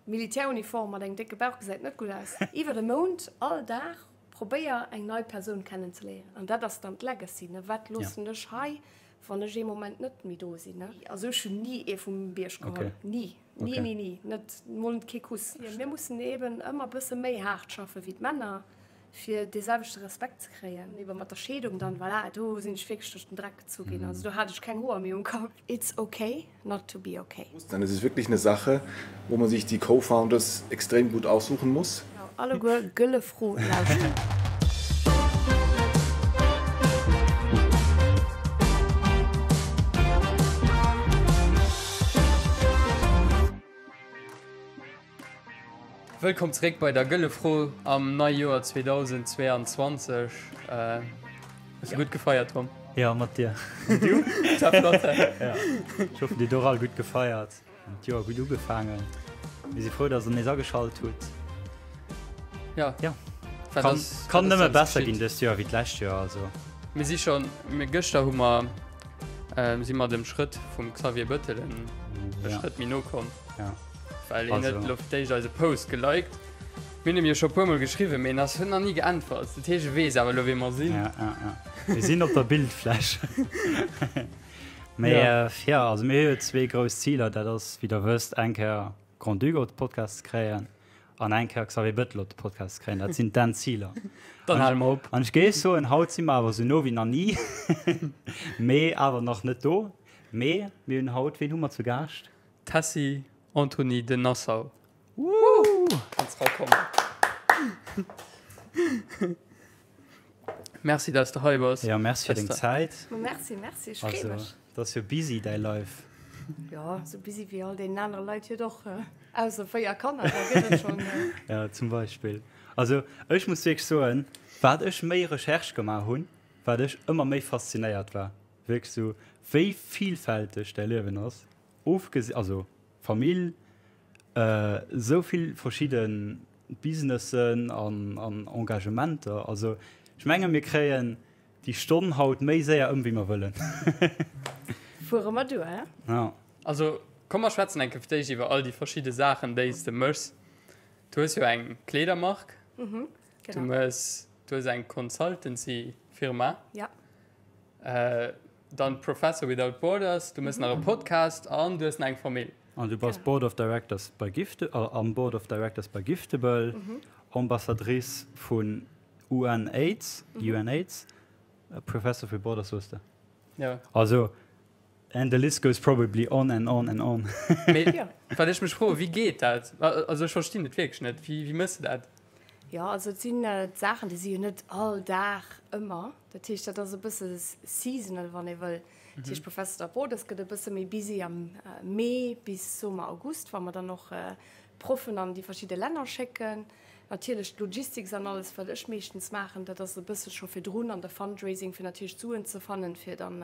Militäruniform mat engem décke Bauch gesäit net gutt aus. Iwwer e Mount, all Dag, probéier eng nei Persoun kennenzeléieren. An dat ass dann d'Legacy, ne? Wat loossen ech hei, wann ech ee Moment net méi do sinn, ne? Also ech hunn ni ee vum Bierg geholl. Ni. Ni, ni, ni. Net mol kee Kuss. Mir mussen eben ëmmer e bësse méi haart schaffe wéi d'Männer. fir dee selwechte Respekt ze kréien. Ebe mat der Scheedung dann, voilà, do sinn ech wierklech duerch den Dreck gezu ginn. Also do hat ech keng Hoer méi um Kapp. It's okay not to be okay. Dann ist es wirklich eine Sache, wo man sich die Co-Founders extrem gut aussuchen muss. Alleguer gëlle Fro lauschteren. Wëllkomm zeréck bei der Gëlle Fro am neie Joer 2022. Hues du gutt gefeiert, Tom? Jo, mat dir. An du? Dat war flott, hä? Ja. Ech hoffen, dir hutt och all gutt gefeiert an d'Joer gutt ugefaangen. Mir si frou, dass der nees ageschalt hutt. Ja. Ja. Wat Kann, ass, kann wat ass nëmme sonst besser geschitt? ginn dëst Joer wéi d'lescht Joer, also. Mir si schonn, mir gëschter hu mer, si mer dem Schrëtt vum Xavier Bëttel en e Ja. Schrëtt méi no komm. Ja. Well hien huet Also. elo fir d'éischt eise Post geliked. Mir hunn him jo scho puermol geschriwwen, mee en ass huet nach ni geäntwert. Dat heescht, e weess awer elo, wie mer sinn. Ja, ja, ja. Mir sinn op der Bildfläch. Mee Ja. äh, ja, also mir hu jo zwee grouss Ziler. Dat ass, wéi der wësst, eng Kéier Grand-Duc op de Podcast ze kréien an eng Kéier Xavier Bettel op de Podcast ze kréien. Dat sinn d'Endziler. Dann hale mer op. An ech géif soen, haut si mer awer esou no wéi nach ni, mee awer nach net do. Mee mir hunn haut, ween hu mer zu Gaascht? Tessy Antony de Nassau. Woo! Kanns rakommen. Merci, dass de hei bass. Ja, merci fir deng Zäit. Merci, merci, ech free mech. Also, dat ass jo busy, däi Life. Jo, sou busy wéi all deenen anere Leit hiert och, ausser 4 Kanner, da gëtt et schonn. Ja, zum Beispill. Also, ech muss wierklech soen, wat ech méi Recherche gemaach hunn, wat ech ëmmer méi faszinéiert war, wierklech sou, wéi vielfälteg däi Liewen ass. Ofgesi, also Famill, esou vill verschidde Businessen an Engagementer. Also ech menge mir kréien déi Stonn haut méi séier ëm wéi mer wëllen. Fuere mer duer, he? Ja. Also komm mer schwätzen eng Kéier fir d'éischt iwwer all déi verschidde Saachen déi s de méchs. Du hues jo eng Kleedermark, du méchs, du hues eng Consultancy Firma. Ja. Dann Professor Without Borders, du mëss nach e Podcast an du hues nach eng Famill. An du bass Board of Directors bei Gift, am Board of Directors bei Giftable, Ambassadrice vun UNAIDS, UNAIDS, Professor for Borders soos de. Jo. Also, and the list goes probably on and on and on. Mee wat ech mech froen, wéi geet dat? Also ech verstinn et wierklech net. Wéi, wéi mëss de dat? Jo, also et sinn d'Saachen, déi si jo net all Dag ëmmer. Dat heescht, dat ass e bësse seasonal, wann ee wëll. Dat heescht, Professor da Borders gëtt e bësse méi busy am Mee bis, soe mer, August, wa mer dann och Proffen an déi verschidde Länner schécken. Natierlech d'Logistics an alles, wat ech meeschtens maachen, dat ass e bësse scho virdrun an de Fundraising, fir natierlech d'Suen ze fannen, fir dann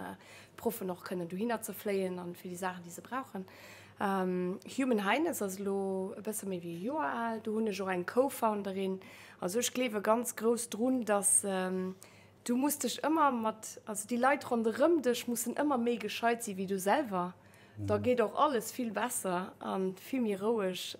d'Proffen och kënnen dohinner ze fléien an fir déi Saachen, déi se brauchen. Human Highness ass elo e bësse méi wéi e Joer al. Do hunn ech och eng Co-Founderin. Also ech gleewe ganz grouss drun, dass du muss dech ëmmer mat, also déi Leit ronderëm dech mussen ëmmer méi gescheit si wéi du selwer. Da geet och alles vill besser a vill méi roueg.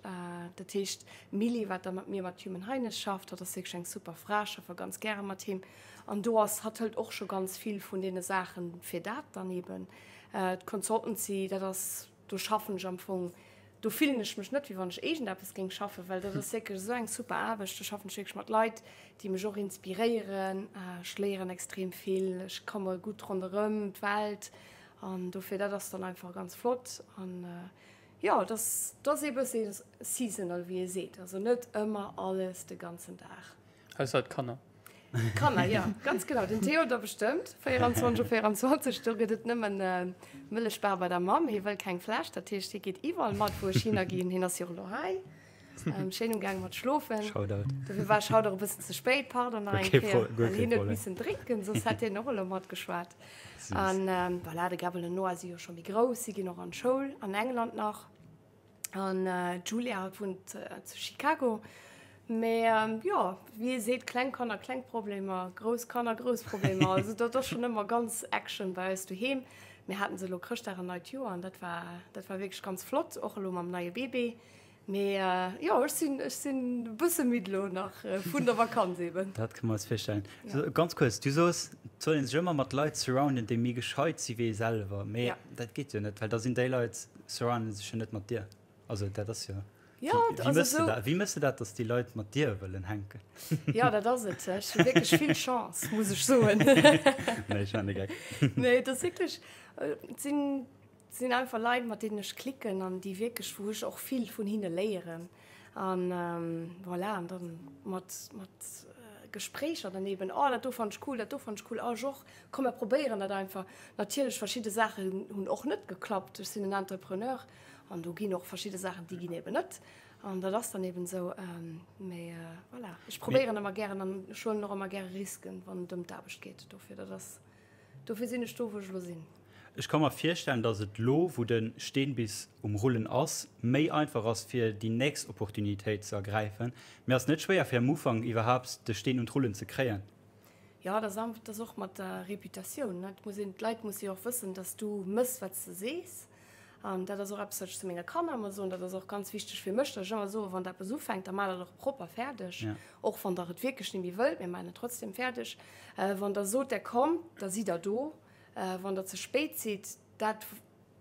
Dat heescht, d'Milly, wat da mat mir mat Human Highness schafft, hatt ass wierklech eng super Fra, ech schaffe ganz gäre mat him. An do ass, hatt hëlt och scho ganz vill vun deene Saachen fir dat dann eben. D'Consultancy, dat ass, do schaffen ech am Fong, do fillen ech mech net, wéi wann ech iergendeppes géing schaffen, well dat ass wierklech esou eng super Aarbecht. Do schaffen ech wierklech mat Leit, déi mech och inspiréieren. Ech léieren extrem vill, ech komme gutt ronderëm d'Welt an dofir, dat ass dann einfach ganz flott. An jo, et ass, et ass ee bësse seasonal, wéi ee seet, also net ëmmer alles de ganzen Dag. Ausser d'Kanner. D'Kanner, jo, ganz genau. Den Theo da bestëmmt, 24 op 24, do gëtt et nëmmen Mëllechbar bei der Mamm. Hie wëll keng Fläsch, dat heescht, hie geet iwwerall mat, wou ech hinnerginn. Hien ass jo och elo hei, schéin um Gaang mat schlofen. Shoutout. Dofir war ech haut och e bëssen ze spéit, pardon nach eng Guer kee Kéier, Pro-, guer well kee hien huet Problem. missen drénken, soss hätt hien och elo matgeschwat. Süß. An voilà, de Gabel an Noah si jo scho méi grouss, si ginn och an d'Schoul an England nach. An d'Julia wunnt zu Chicago. Mee jo, wéi ee seet, kleng Kanner, kleng Problemer, grouss Kanner, grouss Problemer. Also dat ass schonn ëmmer ganz Action bei eis doheem. Mir haten se elo Chrëschtdag an Neit Joer an dat war, dat war wierklech ganz flott, och elo mam neie Bébé. Mee jo, ech sinn, ech sinn e bësse midd elo nach vun der Vakanz eben. Dat ka mer eis virstellen. So, ganz kuerz, du soos, et soll ee sech ëmmer mat Leit surrounden, déi méi gescheit si wéi ee selwer. Mee dat geet jo net, well da sinn déi Leit, surrounden sech jo net mat dir. Also dat ass jo. Jo, wéi méchs de dat, wéi méchs de dat, datt déi Leit mat dir wëllen hänken? Jo, dat ass et. Ech hu wierklech vill Chance, muss ech soen. Nee, ech maachen de Geck. Nee, et ass wierklech, et sinn. Et sinn einfach Leit, mat deenen ech klicken an déi wierklech, wou ech och vill vun hinne léieren. An voilà, an dann mat, mat Gespréicher dann eben, oh dat do fannen ech cool, dat do fannen ech cool, oh ech och, komm mer probéieren dat einfach. Natierlech verschidde Saachen hunn och net geklappt, ech sinn en Entrepreneur an do ginn och verschidde Saachen, déi ginn eben net an dat ass dann eben esou. Mee voilà, ech probéieren ëmmer gären an ech huelen och ëmmer gäre Risken, wann et ëm d'Aarbecht geet. Dofir, dat ass. Dofir sinn ech do, wou ech elo sinn. Ech ka mer virstellen, dass et lo, wou de Steen bis um Rullen ass, méi einfach ass fir déi nächst Opportunitéit ze ergräifen. Mee ass net schwéier fir am Ufank iwwerhaapt de Steen un d'Rullen ze kréien? Jo, dat ass och mat der Reputatioun. Et muss een, d'Leit musse jo och wëssen, dass du mëss, wat s de sees. An dat ass och eppes, wat ech zu menge Kanner ëmmer soen. Dat ass och ganz wichteg fir mech, datt ech ëmmer soen, Wann Der eppes ufänkt, da maacht dat och propper fäerdeg. Och wann Der et wierklech net méi wëllt, mir maachen et trotzdem fäerdeg. Wann Der sot, Der kommt, da sidd Der do. Wann Der ze spéit sidd, dat,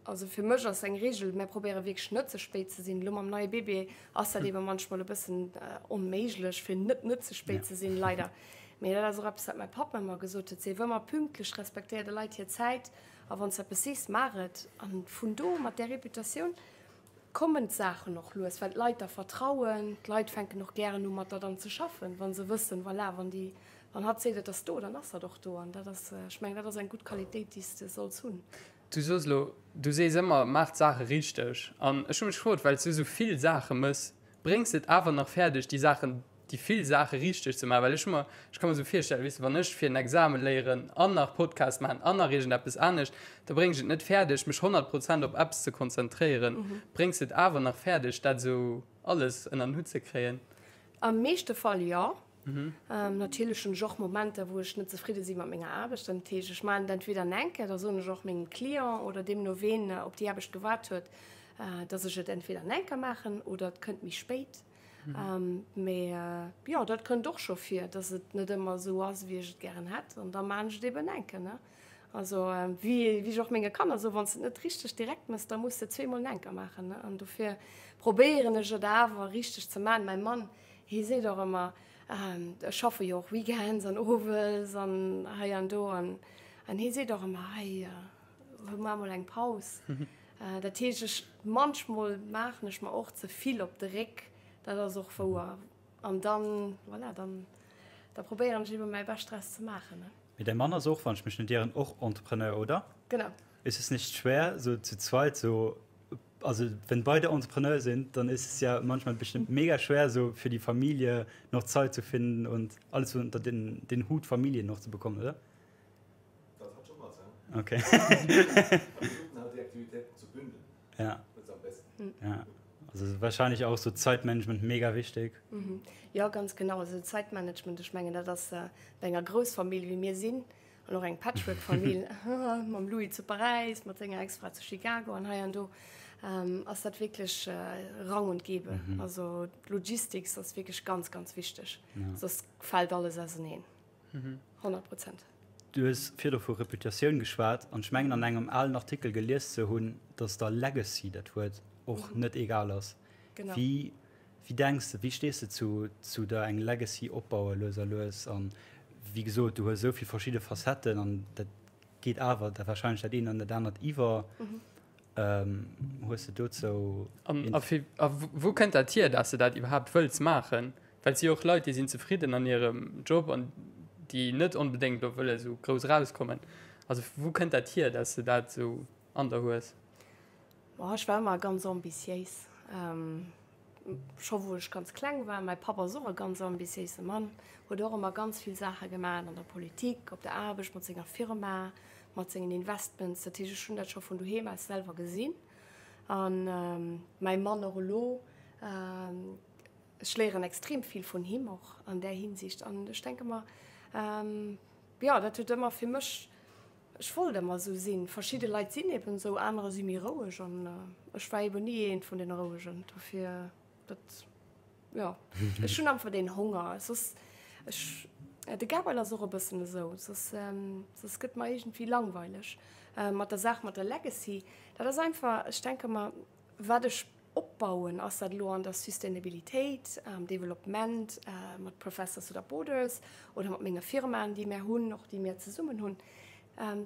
also fir mech ass eng Regel, mär probéiere wierklech net ze spéit ze sinn. Elo mam neie Bébé ass dat eebe manchmol e bëssen onméiglech, fir net net ze spéit ze sinn, leider. Mee dat ass och eppes, wat mäi Papp ëmmer gesot huet, Sief ëmmer pünktlech, respektéier de Leit hir Zäit. A wann s de eppes sees, maach et. A vun do, mat där Reputatioun, kommen d'Saachen och lues, well d'Leit der vertrauen. D'Leit fänken och gären u mat der dann ze schaffen, wa se wëssen, voilà, wann déi, wann hatt seet, et ass do, dann ass dat och do. An dat ass, ech mengen, dat ass eng gutt Qualitéit, déi s de solls hunn. Du soos elo, du sees ëmmer, maach d'Saache richteg. An ech hu mech gefrot, well s du esou vill Saache méchs, bréngs de et awer nach fäerdeg, déi Saachen déi vill Saache richteg ze maachen, well ech hu mer, ech ka mer esou virstellen, weess de, wann ech fir en Examen léieren an nach Podcast maachen an nach iergendeppes anescht, da bréng ech et net fäerdeg, mech 100 Prozent op eppes ze konzentréieren. Bréngs de et awer nach fäerdeg, dat esou alles ënner den Hutt ze kréien? Am meeschte Fall jo. Natierlech hunn ech och Momenter, wou ech net zefridde si mat menger Aarbecht. Dat heescht, ech maachen et entweder eng Kéier, da soen ech och mengem Client oder deemno ween op déi Aarbecht gewaart huet, dass ech et entweder eng Kéier maachen oder et kënnt méi spéit. Mee jo, dat kënnt och scho vir, dass et net ëmmer esou ass, wéi ech et gären hätt. An da maan ech et eben enke, ne? Also wéi ech och menge Kanner soen, Wann s de et net richteg direkt mëss, da muss de et zweemol enker maachen, ne? An dofir probéieren ech et awer richteg ze maachen. Mäi Mann, hie seet och ëmmer, ech schaffe jo och weekends an owes an hei an do, an hie seet och ëmmer, Hei, Hu mar mol eng Paus. Dat heescht, ech, manchmol maachen ech mer och ze vill op de Réck, dat ass och wouer. An dann, voilà, dann, da probéieren ech ebe mäi Bescht draus ze maachen, ne. Mee däi Mann ass och, wann ech mech net ieren, och Entrepreneur, oder? Genau. Ist es nicht schwer, so zu zweit so, also wenn beide Entrepreneur sind, dann ist es ja manchmal bestimmt mega schwer, so für die Familie noch Zeit zu finden und alles so unter den, den Hut Familie noch zu bekommen, oder? Dat hat schon was, ja. Okay. Versuchen halt die Aktivitäten zu bündeln. Ja. Das ist am besten. Ja. Also wahrscheinlich auch so Zeitmanagement mega wichtig. Mhm. Ja, ganz genau. Also Zeitmanagement, ech mengen, dat ass äh, bei enger Groussfamill wéi mir sinn an och eng Patchwork-Famill mam Louis zu Paräis, mat senger Ex-Fra zu Chicago an hei an do, ähm, ass dat wierklech äh, Rang und Gebe. Mhm. Also Logistics ass wierklech ganz, ganz wichteg. Ja. Soss fält alles auseneen. 100 Prozent. Du hues virdu vu Reputatioun geschwat an ech mengen an engem alen Artikel gelies ze hunn, dass der Legacy, dat Wuert, och net egal ass. Genau. Wéi, wéi denks de, wéi stees de zu, zu der eng Legacy opbaue lues a lues? An wéi gesot, du hues esou vill verschidde Facetten an dat geet awer da warscheinlech dat eent an dat anert iwwer. Hues de dozou. An a fir, a wou kënnt dat hier, dass de dat iwwerhaapt wëlls maachen? Well et si jo och Leit, déi sinn zefridden an hirem Job an déi net onbedéngt elo wëlle sou grouss erauskommen. Also wou kënnt dat hier, dass de dat sou an der hues? Boah, ech war ëmmer ganz ambitiéis. Scho wou ech ganz kleng war. Mäi Papp ass och e ganz ambitiéise Mann, huet och ëmmer ganz vill Saache gemaach an der Politik, op der Aarbecht, mat senger Firma, mat sengen Investments. Dat heescht, ech hunn dat scho vun doheem aus selwer gesinn. An mäi Mann och elo. Ech léieren extrem vill vun him och an där Hinsicht. An ech denke mer, jo, dat huet ëmmer fir mech, ech wollt ëmmer esou sinn. Verschidde Leit sinn eben esou, anerer si méi roueg. An ech war eben ni eent vun den Rouegen. Dofir. Dat, jo, ech hunn einfach deen Honger. Soss, ech, de Gabriel ass och e bëssen esou, soss, soss gëtt mer iergendwéi langweileg. Mat der Saach mat der Legacy, dat ass einfach, ech denke mer, wat ech opbauen, ass dat elo an der Sustainabilitéit, am Developpement, mat Professors Without Borders oder mat menge Firmaen, déi mär hunn, och déi mär zesummen hunn,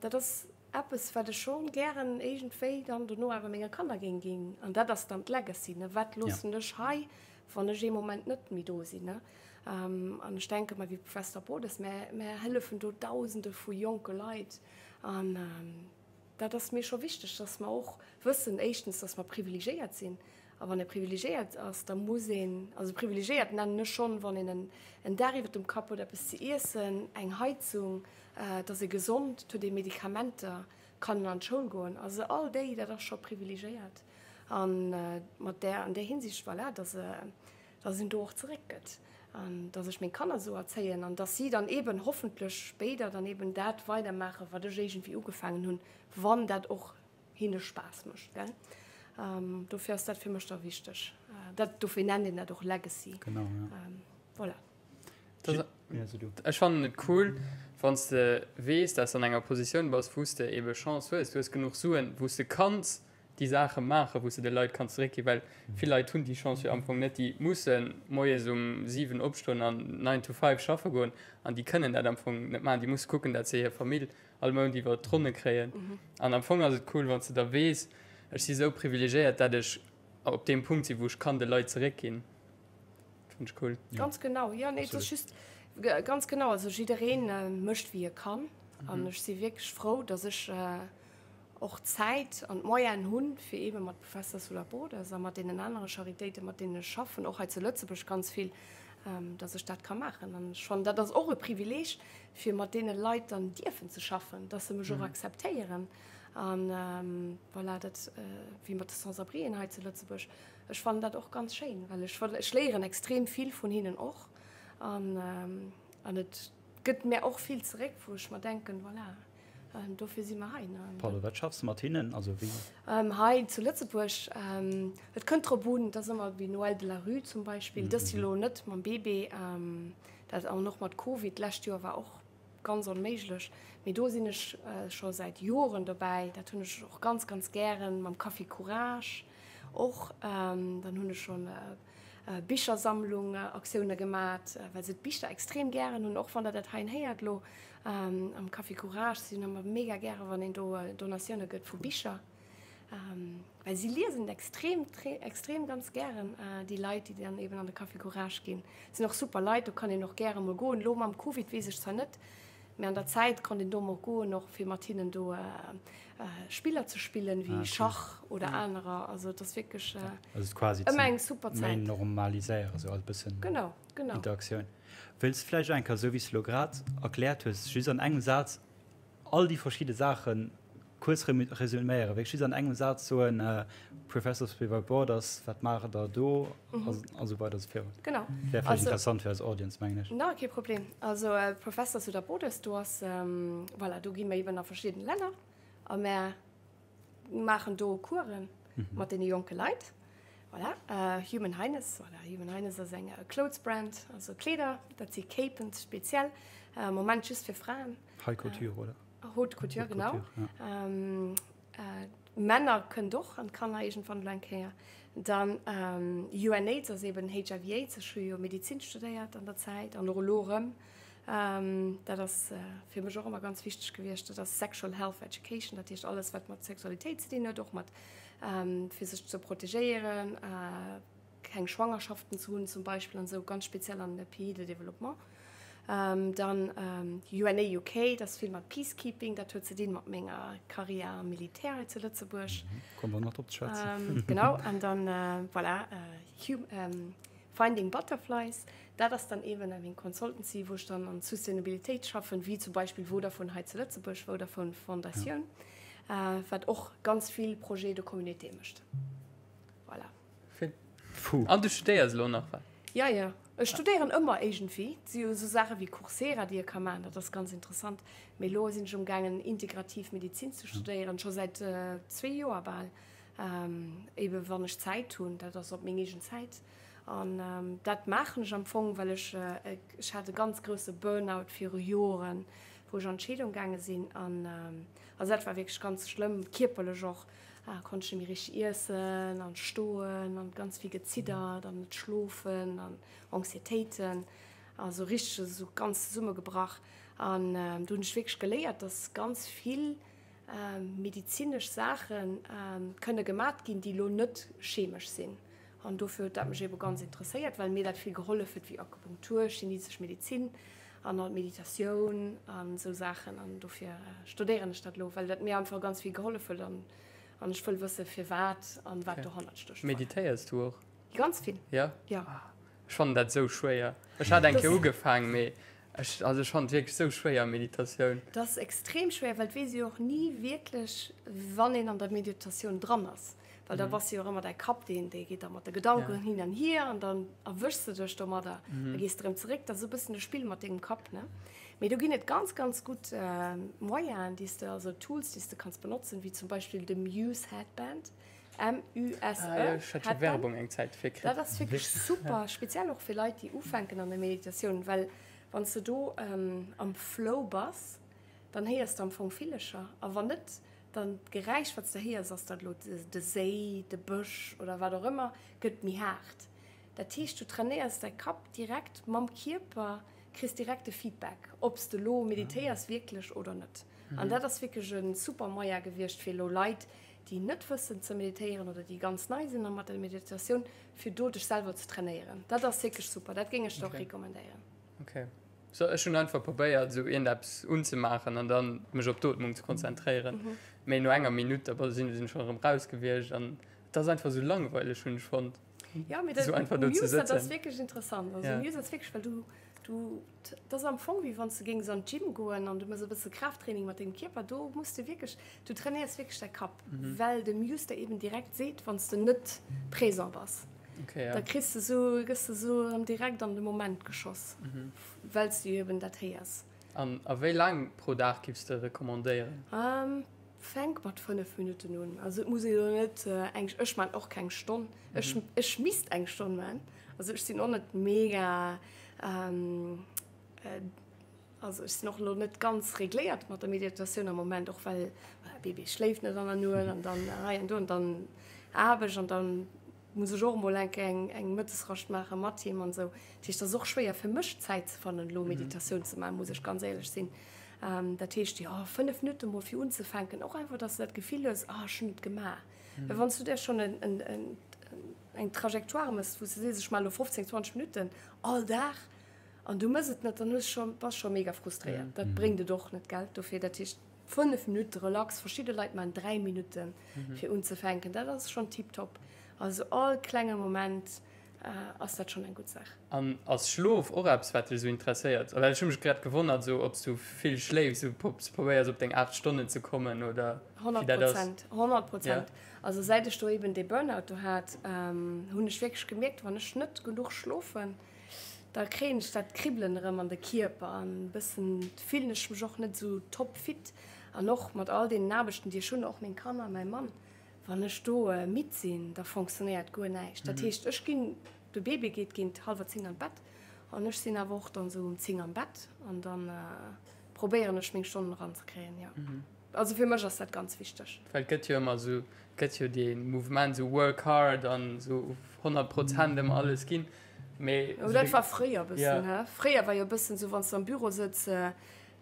dat ass eppes, wat ech scho gären iergendwéi dann dono awer menge Kanner géing ginn. An dat ass dann d'Legacy, ne, wat loossen ech hei, wann ech ee Moment net méi do sinn, ne. An ech denke mer, wéi Professor Bodes, mär, mär hëllefen do Dausende vu jonke Leit an dat ass mir scho wichteg, dass mer och wëssen, éischtens, dass mer privilegéiert sinn. A wann ee privilegéiert ass, da muss een, also privilegéiert nennen ech schonn, wann een en Daach iwwer dem Kapp huet, eppes ze iessen, eng Heizung, et ass ee gesond, et huet ee Medikamenter, kann een an d'Schoul goen. Also all déi, dat ass scho privilegéiert. A mat där, an där Hinsicht, voilà, dass, dass een do och zeréckgëtt an dass ech meng Kanner esou erzéien an dass si dann eeben hoffentlech spéider dann eeben dat weidermaachen, wat ech iergendwéi ugefaangen hunn, wann dat och hinne Spaass mécht, gell. Dofir ass dat fir mech da wichteg. Dat, dofir nennt een dat och Legacy. Genau, ja. Voilà. Ech fannen et cool, wann s de weess, dass de an enger Positioun bass, wou s de ebe Chance hues, du hues genuch Suen, wou s de kanns déi Saache maachen, wou s de de Leit kanns zeréckginn, well vill Leit hunn déi Chance jo am Fong net, déi musse moies um 7 opstoen an nine to five schaffe goen an déi kënnen dat am Fong net maachen. Déi musse kucken, dat se hir Famill all Mount iwwer d'Ronne kréien. An am Fong ass et cool, wann s de da weess, ech si sou privilegéiert, dat ech op deem Punkt sinn, wou ech kann de Leit zeréckginn. Fannen ech cool. Ganz genau, jo, nee, et ass just ganz genau, also jidderee mécht wéi e kann an ech si wierklech frou, datt ech och d'Zäit an d'Moyenen hunn, fir eebe mat Professors Without Borders a mat deenen anere Charitéiten, mat deenen ech schaffen, och hei zu Lëtzebuerg ganz vill, dass ech dat ka maachen. An ech fannen, dat ass och e Privileeg, fir mat deene Leit dann dierfen ze schaffen, dass se mech och akzeptéieren. An voilà, dat wéi mat de Sans-abrien hei zu Lëtzebuerg, ech fannen dat och ganz schéin, well ech ech léieren extrem vill vun hinnen och. An an et gëtt mär och vill zeréck, wou ech mer denken, voilà, Dofir si mer hei. Pardon, wat schaffs de mat hinnen? Also wéi? Hei zu Lëtzebuerg, et kënnt drop un, et ass ëmmer wéi Noël de la rue zum Beispill, dëst Joer elo net mam Bébé, dat an och mat Covid, d'lescht Joer war och ganz onméiglech, mee do sinn ech scho säit Joren dobäi, dat hunn ech och ganz, ganz gären, mam Café Courage och, dann hunn ech schonn Bichersammlung Aktioune gemat, well se d'Bicher extrem gären hunn, och wann der dat heien héiert elo am Café Courage, si hunn ëmmer mega gäre wann een do Donatioune gëtt vu Bicher, well si liesen extrem extrem ganz gären, déi Leit déi dann eben an de Café Courage ginn. Sinn och super Leit, do kann een och gäre mol goen. Elo mam Covid weess ech zwar net, Mee an der Zäit konnt een do emol goen, och fir mat hinnen do Spiller ze spillen, wéi Schach oder anerer. Also et ass wierklech ëmmer eng super Zäit. Méi normaliséieren, esou als bëssen Interaktioun. Wéilts de vläicht eng Kéier, esou wéi s de elo grad erkläert hues, just an engem Saz all déi verschidde Saachen Kuerz resuméieren, wéi just an engem Saz soen, Professors Without Borders, wat maacht der do a sou weider a sou virun. Genau. Wär vläicht interessant fir eis Audience, mengen ech. No, kee Problem. Also Professors Without Borders, do ass, voilà, do gi mer eben a verschidden Länner a mär maachen do Coursen mat deene jonke Leit. Voilà. Human Highness, voilà, Human Highness ass eng Clothes Brand, also Kleeder, dat si Capen speziell, am Moment just fir Fraen. High Couture, oder? Haute Couture, genau. Haute Couture, ja. Ähm, äh, Männer kënnt och an d'Kanner iergendwann elo eng Kéier. Dann ähm, UNAIDS ass eben HIV-Aids. Ech hu jo Medizin studéiert an der Zäit an och elo erëm. Ähm, dat ass äh, fir mech och ëmmer ganz wichteg gewiescht. Dat ass Sexual Health Education, dat heescht alles, wat mat Sexualitéit ze dinn huet, och mat ähm, fir sech ze protegéieren, äh, keng Schwangerschaften ze hunn zum Beispill an esou, ganz speziell an de Pays de développement. Dann UNA UK, dat ass vill mat Peacekeeping, dat huet ze dinn mat menger Carrière am Militär hei zu Lëtzebuerg. Komme mer nach drop ze schwätzen. Genau, an dann voilà, Finding Butterflies, dat ass dann eeben meng Consultancy, wou ech dann an Sustainabilitéit schaffen, wéi zum Beispill Vodafone hei zu Lëtzebuerg, Vodafone Fondatioun, wat och ganz vill Projets de communauté mécht. Voilà. Vill. Puh. An du studéiers elo nach, wat? Ja, ja. Ech studéieren ëmmer iergendwéi. Et si jo esou Saache wéi Coursera, déi ee ka maachen, dat ass ganz interessant. Mee elo sinn ech umgaangen, integrativ Medizin ze studéieren, scho säit zwee Joer bal. Eebe wann ech Zäit hunn, dat ass op meng eegen Zäit. An dat maachen ech am Fong, well ech, ech hat e ganz grousse Burnout viru Joren, wou ech an d'Scheedung gaange sinn. An also dat war wierklech ganz schlëmm, kierperlech och, konnt ech net méi richteg iessen an stoen an ganz vill geziddert an net schlofen an Anxiétéiten, also richteg esou ganz zesummegebrach. An do hunn ech wierklech geléiert, dass ganz vill medizinesch Saache kënne gemat ginn, déi elo net chemesch sinn. An dofir huet dat mech ebe ganz interesséiert, well mir dat vill gehollef huet, wéi Akupunktur, chinesesch Medezin an all d'Meditatioun an esou Saachen. An dofir studéieren ech dat elo, well dat mir einfach ganz vill gehollef huet an an ech wëll wësse firwat an wat dohannert stécht. Meditéiers du och? Ganz vill. Jo? Jo. Ech fannen dat esou schwéier. Ech hat eng Kéier ugefaang, mee ech, also ech fannen et wierklech esou schwéier, Meditatioun. Dat ass extrem schwéier, well et weess ee jo och ni wierklech, wann een an der Meditatioun dran ass. Well da bass jo och ëmmer däi Kapp, deen, dee geet da mat de Gedanken hin an hier an dann erwëschs de dech domadder, da gees de erëm zeréck. Dat ass e bëssen e Spill mat dengem Kapp, ne? Mee do ginn et ganz, ganz gutt Moyenen, déi s de, also Tools, déi s de kanns benotzen, wéi zum Beispill de Muse Headband, M-U-S-E Ah jo, ech hat scho Werbung eng Zäit dofir kritt. Dat ass wierklech super, speziell och fir Leit, déi ufänken an der Meditatioun, well wann s de do am Flow bass, dann héiers de am Fong Villecher a wann net, Dann d'Geräisch wat s de héiers, ass dat elo de Séi, de Bësch oder wat och ëmmer, gëtt méi haart. Dat heescht, du trainéiers däi Kapp direkt mam Kierper, kriss direkt de Feedback, ob s de elo meditéiers wierklech oder net. An dat ass wierklech e super Moyen gewiescht fir elo Leit, déi net wëssen ze meditéieren oder déi ganz nei sinn mat der Meditatioun, fir do dech selwer ze trainéieren. Dat ass wierklech super, dat géing ech der och recommandéieren. Okay. So, ech hunn einfach probéiert esou iergendeppes unzemaachen an dann mech op d'Ootmung ze konzentréieren. Mee no enger Minutt da sinn sinn ech schonn erëm raus gewiescht an et ass einfach esou langweileg hunn ech fonnt. Ja, mee dat Esou einfach do ze Muse, dat ass sëtzen. wierklech interessant. Also Ja. Muse ass wierklech, well du, du, dat ass am Fong wéi wann s de géings an d'Gym goen an du mëss e bësse Kraafttraining mat dengem Kierper. Do muss de wierklech, du trainéiers wierklech däi Kapp, well de Muse der eben direkt seet, wann s de net présent bass. Okay, ja. Da kriss de sou, gëss de sou erëm direkt an de Moment geschoss, mhm. well s du eben dat héiers. An a wéi laang pro Dag giffs de recommandéieren? Um, fänk mat 5 Minutten un. Also et muss ee lo net äh, eng, ech man och keng Stonn. Mhm. Ech, ech misst eng Stonn man. Also ech sinn och net mega ähm, äh, Also ech sinn och elo net ganz regléiert mat der Meditatioun am Moment, och well Baby schléift net an der Nuet an dann hei an do an dann Aarbecht an dann muss ech och emol eng Kéier eng eng Mëttesrascht maache mat him an esou. Dat heescht, et ass och schwéier fir mech Zäit ze fannen elo Meditatioun ze maachen, muss ech ganz éierlech sinn. Dat heescht, jo 5 Minutte mol fir unzefänken, och einfach, dass de dat Gefill hues, ah ech hunn et gemaach. Well wann s du der schonn en en en eng Trajectoire méchs, wou s de sees, ech maache elo 15, 20 Minutten all Dag, An du mëss et net, dann hues scho, bass scho mega frustréiert. Dat bréngt et och net, gell? Dofir, dat heescht 5 Minutte relax, verschidde Leit maachen 3 Minutten fir unzefänken, dat ass schonn tiptop. Also all klenge Moment ass dat schonn eng gutt Saach. An ass Schlof och eppes wat dech esou interesséiert? Well ech hu mech grad gewonnert esou ob s du vill schléifs, esou ob s probéiers op deng 8 Stonnen ze kommen oder wéi dat ass. 100 Prozent, 100 Prozent. Also säit ech do eben dee Burnout do hat, hunn ech wierklech gemierkt, wann ech net genuch schlofen, Da kréien ech dat Kribbelen erëm an de Kierper an e bëssen fillen ech mech och net esou top fit. An och mat all deenen Aarbechten, déi ech hunn, och meng Kanner, mäi Mann, wann ech do midd sinn, da fonctionnéiert guer näischt. Dat heescht, ech ginn, de Bébé geet géint hallwer 10 an d'Bett an ech sinn awer och dann esou um 10 am Bett an da probéieren ech meng Stonnen eranzekréien, jo. Also fir mech ass dat ganz wichteg. Well et gëtt jo ëmmer esou, et gëtt jo dee Mouvement esou work hard an esou 100 Prozent ëmmer alles ginn, mee. Oh dat war fréier e bëssen, he? Fréier war jo e bëssen esou, wann s de am Büro sëtz,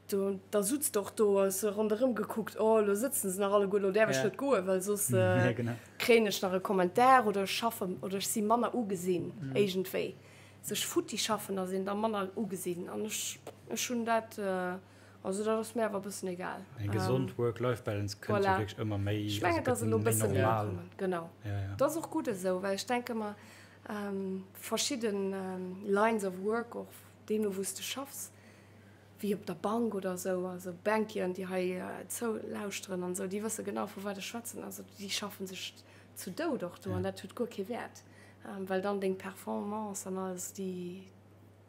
do, da sutz de och do, hues de ronderëm gekuckt, oh elo sëtzen se nach alleguer, elo däerf ech net goen, well soss kréien ech nach e Commentaire oder ech schaffen oder ech si manner ugesinn iergendwéi. Sech futti schaffen ass een da manner ugesinn an ech, ech hunn dat. Also dat ass mir awer e bëssen egal. Eng gesond Work-Life-Balance kënnt jo wierklech ëmmer méi, Ech mengen, et ass elo e bësse méi ukommen. Genau. Et ass och gutt esou, well ech denke mer, verschidden Lines of work, och deemno wou s de schaffs, wéi op der Bank oder esou, also Banquieren, déi hei zoulauschteren an esou, déi wësse genau, vu wat ech schwätzen. Also déi schaffe sech zu Doud och do an dat huet guer kee Wäert, well dann deng Performance an alles, déi.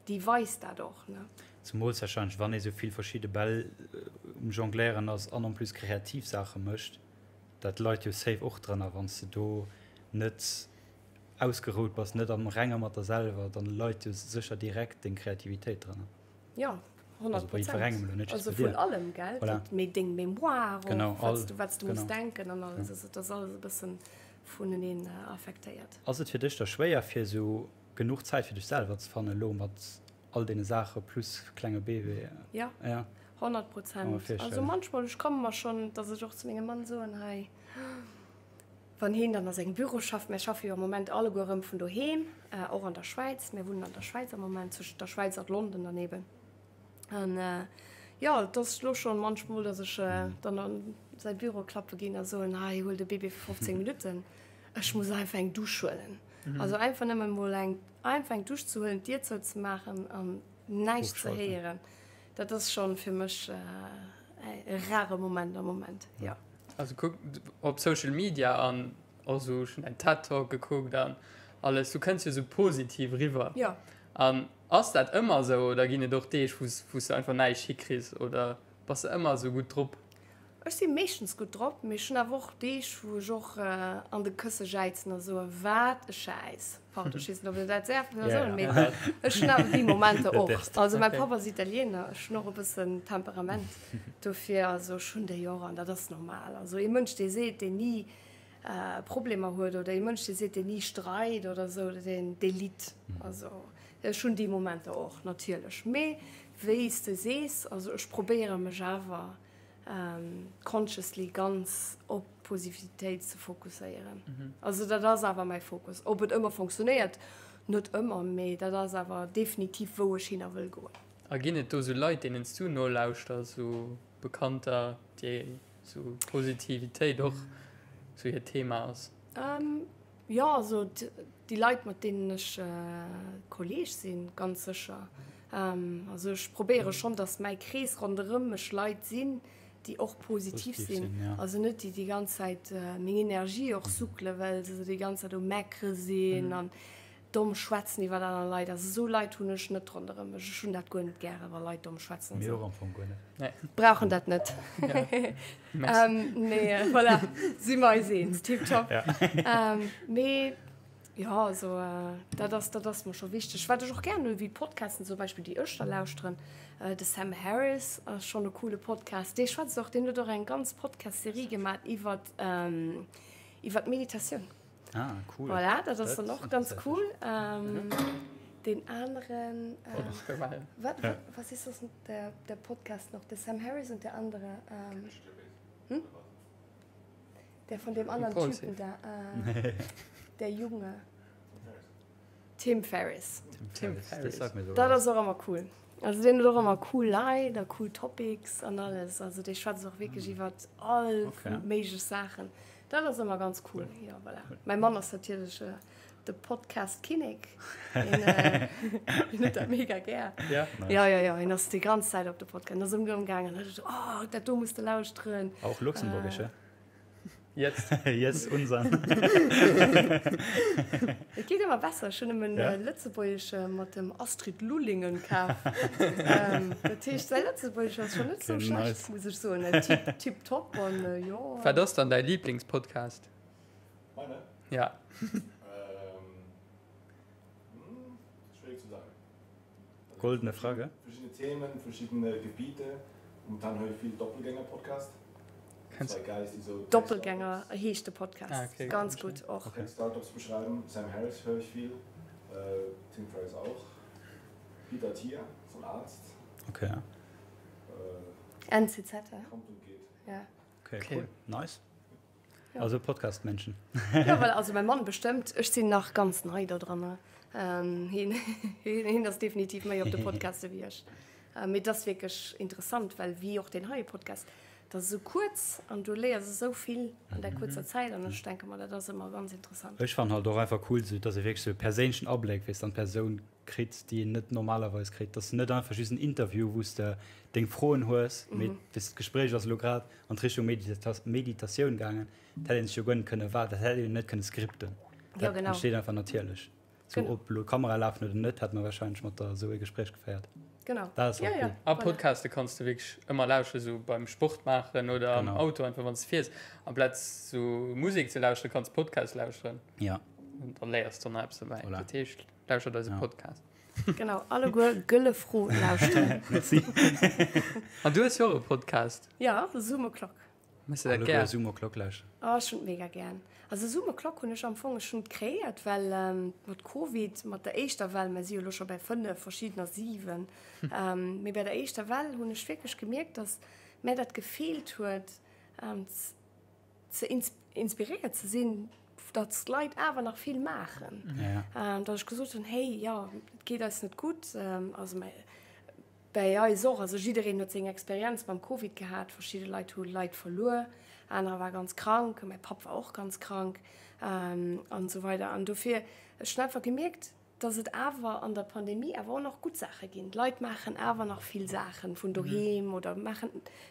Déi weist dat och, ne? Zemools warscheinlech wann ee sou vill verschidde Bäll um jongléieren ass an en plus kreativ Saache mécht, dat leit jo safe och drënner wann s de do net. ausgerout bass, net am Renge mat der selwer, dann leit jo sécher direkt deng Kreativitéit drënner. Jo, 100 Prozent. Also vun allem, gell? Voilà. Mee deng Mémoire och, wat s du, wat s du muss denken an alles. Also et ass alles e bëssen vuneneen affektéiert. Ass et fir dech da schwéier, fir esou genuch Zäit fir dech selwer ze fannen, elo mat all deene Saache plus klenge Bébé? Jo, 100 Prozent. Also manchmol, ech komme mer schonn, datt ech och zu mengem Mann soen, hei, wann hien dann a sengem Büro schafft, mär schaffe jo am Moment alleguer erëm vun doheem, och an der Schwäiz, mär wunnen an der Schwäiz am Moment, zwëschent der Schwäiz an London dann eben. An jo, et ass elo schonn manchmol, datt ech dann an säi Büro klappe ginn a soen, hei, huel de Bébé fir 15 Minutten, ech muss einfach eng Dusch huelen. Also einfach nëmmen emol eng, einfach eng Dusch ze huelen, d'Dier zouzemaachen an näischt ze héieren, dat ass schonn fir mech e rare Moment am Moment, jo. Also kuck op Social Media an och sou, ech hunn däin TED Talk gekuckt an alles, du kënns jo sou positiv eriwwer. Jo. An ass dat ëmmer sou oder ginn et och Deeg, wou s wou s de einfach näischt hikriss oder bass de ëmmer sou gutt drop? Ech si meeschtens gutt drop, mee ech hunn awer och Deeg, wou ech och an de Kësse jäizen a soen, Wat e Schäiss! Pardon, ech weess net, ob een dat däerf soen, mee ech hunn awer déi Momenter och. Also mäi Papp ass Italiener, ech hunn och e bëssen Temperament dofir. Also ech hunn déi och an dat ass normal. Also ee Mënsch, dee seet, deen ni Problemer huet oder ee Mënsch, dee seet, deen ni streit oder esou, deen, dee litt. Also ech hunn déi Momenter och natierlech. Mee wéi s de sees, also ech probéiere mech awer consciously ganz op d'Positivitéit ze fokusséieren. Also dat ass awer mäi Fokus. Ob et ëmmer fonctionnéiert, net ëmmer, mee dat ass awer definitiv wou ech hinner wëll goen. A ginn et do sou Leit deenen s du nolauschters, sou Bekannter déi sou Positivitéit och sou hiert Thema ass? Jo, also déi Leit, mat deenen ech Kolleeg sinn, ganz sécher. Also ech probéiere schonn, datt mäi Krees ronderëm mech Leit sinn, déi och positiv sinn. Also net déi déi ganz Zäit meng Energie och suckele well se déi ganz Zäit um Meckere sinn an domm schwätzen iwwer aner Leit. Also esou Leit hunn ech net ronderëm mech. Ech hunn dat guer net gäre wa Leit domm schwätzen. Mir och am Fong guer net. Nee. Brauchen dat net. Ja. ähm, nee, äh, voilà. Si mer eis eens. Tipptopp. Ja. ähm, mee ja, also äh, dat ass, dat ass mir scho wichteg. Wat ech och gern hunn, wéi Podcasten zum Beispill, déi ech da lauschteren, äh, de Sam Harris ass schonn e coole Podcast. Dee schwätzt och, deen huet och eng ganz Podcast-Serie gemaach iwwer ähm, iwwer d'Meditatioun. Ah, cool. Voilà, dat ass dann och ganz cool. Ähm, den anderen. Äh, wat, ja. Was ist das, der, der Podcast noch? Der Sam Harris und der andere. Ähm, hm? Der von dem anderen Paul Typen da. Äh, der Junge. Tim Ferriss. Tim Ferriss. Dat ass och ëmmer cool. Also deen huet och ëmmer cool Leit a cool Topics an alles. Also dee schwätzt och wierklech iwwer all méiglech Saachen. Dat ass ëmmer ganz cool. Jo, voilà. Mäi Mann ass natierlech de Podcast-Kinnek. Hien huet dat mega gär. Ja? Ja, ja, ja. Hien ass déi ganz Zäit op de Podcast. Hien ass ëmgaangen an huet gesot, Oh, dat do muss de lauschteren. Och luxemburgesch, ja? Jetzt. Jetzt unseren. Et geet ëmmer besser. Ech hunn nëmmen ja? Lëtzebuergesche mat dem Astrid Lullingen kaf. ähm, dat heescht, säi Lëtzebuergesch ass schon net so okay, schlecht, nice. muss ech soen. Tip, tip top an äh, jo. Wat ass dann däi Lieblingspodcast? Meine? Ja. ähm, hm, schwierig zu sagen. Goldene Frage. Verschiedene Themen, verschiedene Gebiete. Momentan höre ich viel Doppelgänger-Podcast. Doppelgänger heescht de Podcast. Ah, okay. Ganz gutt och. Okay. Startups beschreiben. Sam Harris höre ich viel. Äh, Tim Ferriss auch. Peter Thiel, so ein Arzt. Okay. Äh, NCZ. Kommt und geht. Ja. Okay, okay. cool. Nice. Also Podcast-Menschen. Ja, well also mäi Mann bestëmmt. Ech sinn nach ganz nei do dran. Ähm, hien, hien ass definitiv méi op de Podcaste wéi ech. Äh, mee et ass wierklech interessant, well wéi och deen heie Podcast, dat ass esou kuerz an du léiers esou vill an där kuerzer Zäit an ech denke mer, dat ass ëmmer ganz interessant. Ech fannen halt och einfach cool, sou dass ee wierklech sou e perséinlechen Abléck, weess, an d'Persoun kritt, déi een net normalerweis kritt. Dass net einfach just en Interview, wou s de deng Froen hues, mee weess, d'Gespréich ass elo grad an d'Richtung Meditatioun gaangen, dat hätt een sech jo guer net kënne erwaarden, dat hätt een jo net kënne skripten. Dat entsteet einfach natierlech. Sou, ob elo Kamera lafen oder net, hätt mer warscheinlech mat der esou e Gespréich geféiert. Genau. Dat ass och cool. A Podcaste kanns de wierklech ëmmer lauschteren, sou beim Sport maachen oder am Auto einfach wann s de fiers. Amplaz sou Musek ze lauschteren, kanns de Podcast lauschteren. Ja. Da léiers de nach eppes dobäi. Voilà. Dat heescht, lauschtert eise Ja. Podcast. Genau, alleguer Gëlle Fro lauschteren. Merci. An du hues jo och e Podcast. Ja, Zoom O'Clock. Méchs de dat Alleguer gär? Zoom O'Clock lauschteren. Oh, ech hunn et mega gären. Also Zoom O'Clock hunn ech am Fong, ech hunn et kreéiert, well mat Covid, mat der éischter Well, mer si jo elo scho bäi 5, verschiddener 7, mee bei der éischter Well hunn ech wierklech gemierkt, dass mär dat gefeelt huet, ze inspiréiert ze sinn, datt d'Leit awer nach vill maachen. Datt ech gesot hunn, hey, jo, et geet eis net gutt, also bäi eis och, also jiddereen huet seng Experienz mam Covid gehat, verschidde Leit hu Leit verluer, anerer war ganz krank, mäi Papp war och ganz krank an esou weider. An dofir, ech hunn einfach gemierkt, dass et awer an der Pandemie awer och nach gutt Saache ginn. D'Leit maachen awer nach vill Saache vun doheem oder maachen,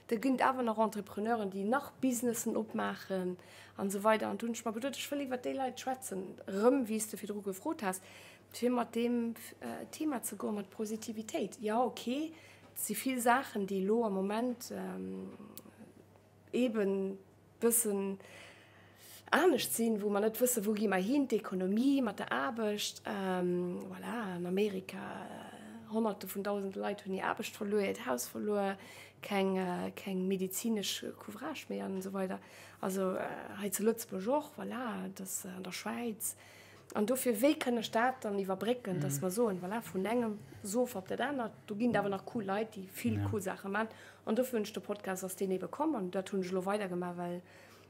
do ginn et awer nach Entrepreneuren, déi nach Businessen opmaachen an esou weider. An do hunn ech mer geduet, ech wëll iwwert déi Leit schwätzen, erëm wéi s de virdru gefrot has, fir mat deem Thema ze goen, mat Positivitéit. Jo, okay, et si vill Saachen, déi elo am Moment eeben bëssen anescht sinn, wou mer net wëssen, wou gi mer hin, d'Ekonomie mat der Aarbecht, voilà, an Amerika, Honnerte vun dausende Leit hunn hir Aarbecht verluer, hiert Haus verluer, keng, keng medezinesch Couvrage méi an esou weider. Also hei zu Lëtzebuerg och, voilà, et ass an der Schwäiz. An dofir, wéi kënn ech dat dann iwwerbrécken, dass mer soen, voilà, vun engem Sofa op dat anert, do ginn et awer nach cool Leit, déi vill cool Saache maachen. An dofir hunn ech de Podcast, ass deen ebe komm an dat hunn ech elo weidergemaach, well,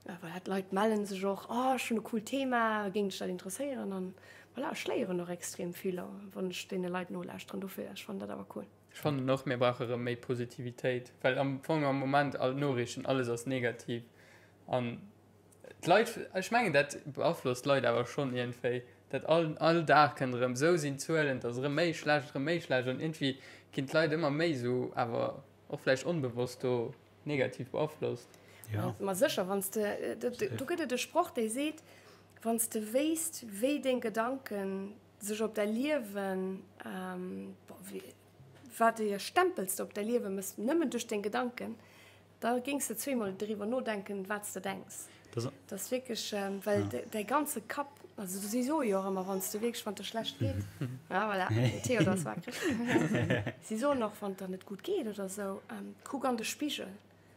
voilà, d'Leit melle sech och, oh, ech hunn e coolt Thema, géing dech dat interesséieren? An voilà, ech léieren och extrem vill, wann ech deene Leit nolauschteren. Dofir, ech fannen dat awer cool. Ech fannen och, mir brauche rëm méi Positivitéit, well am Fong am Moment all d'Noriichten, alles ass negativ an D'Leit, ech mengen dat beaflosst d'Leit awer schonn iergendwéi, dat all, all Dag kënnt erëm, esou sinn d'Zuelen, et ass erëm méi schlecht, erëm méi schlecht an iergendwéi ginn d'Leit ëmmer méi esou awer och vläicht onbewosst do negativ beaflosst. Jo. Ma sécher, wann s de, do gëtt et e Sproch, dee seet, wann s de wéisst, wéi deng Gedanken sech op däi Liewen, bon, wéi, wat de Stempel s de op däi Liewe mëss, nëmmen duerch deng Gedanken, Da géings de zweemol driwwer nodenken, wat s de denks. Dat ass wierklech, well däi ganze Kapp, also si soe jo och ëmmer, wann s de wierklech, wann et der schlecht geet, ah voilà, den Theodor ass wakereg, si soen och, wann et der net gutt geet oder esou, kuck an de Spigel,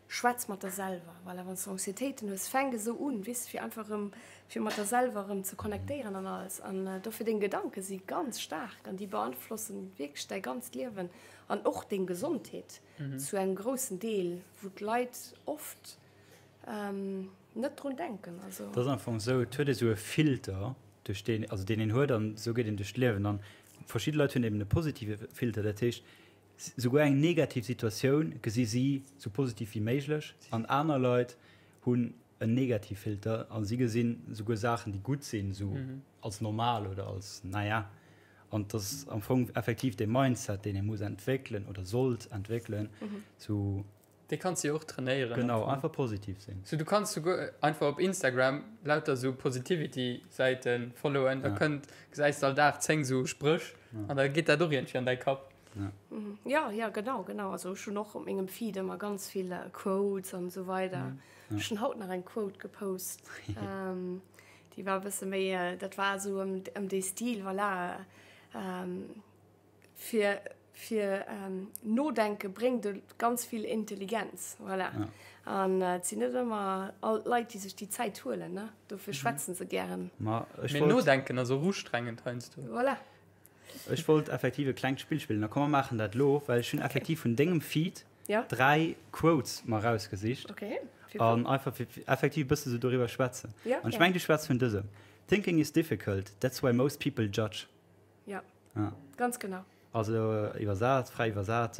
schwätz mat der selwer, voilà, wann s de Anxiétéiten hues, fänk esou un, weess de, fir einfach erëm, fir mat der selwer erëm ze connectéieren an alles. An dofir, deng Gedanke si ganz staark an déi beanflossen wierklech däi ganzt Liewen an och deng Gesondheet. Zu engem groussen Deel, wou d'Leit oft net drun denken. Also. Et ass am Fong esou, et huet ee sou e Filter, duerch deen, also deen een huet an esou geet een duerch d'Liewen. An verschidde Leit hunn eben e positive Filter, dat heescht, souguer eng negativ Situatioun gesi si sou positiv wéi méiglech an aner Leit hunn en negativ Filter a si gesinn souguer Saachen, déi gutt sinn, sou als normal oder als naja. An et ass am Fong effektiv dee Mindset, deen ee muss entwéckelen oder sollt entwéckelen, sou. Dee kanns de jo och trainéieren. Genau, einfach positiv sinn. Sou du kanns souguer einfach op Instagram lauter sou Positivity-Säite followen, da kënnt, gesäis de all Dag 10 sou Spréch an da geet dat och iergendwéi an däi Kapp. Ja, ja, genau, genau. Also ech hunn och op mengem Feed ëmmer ganz vill Quotes an esou weider. Ech hunn haut nach eng Quote gepost. Déi war e bësse méi, dat war esou ëm, ëm dee Stil, voilà, fir, fir Nodenke bréngt et ganz vill Intelligenz, voilà. An et sinn net ëmmer all d'Leit, déi sech déi Zäit huelen, ne, dofir schwätzen se gären. Ma ech Mee wollt. Nodenken ass och ustrengend heiansdo. Voilà. Ech wollt effektiv e klengt Spill spillen. A komm mer maachen dat elo, well ech hunn effektiv vun dengem Feed Ja. 3 Quotes mer rausgesicht. Okay. An einfach fir effektiv e bësse sou doriwwer schwätzen. Ja, An ech ja. mengen, du schwätz vun dësem, Thinking is difficult, that's why most people judge. Ja. Ja. Ganz genau. Also iwwersat, fräi iwwersat,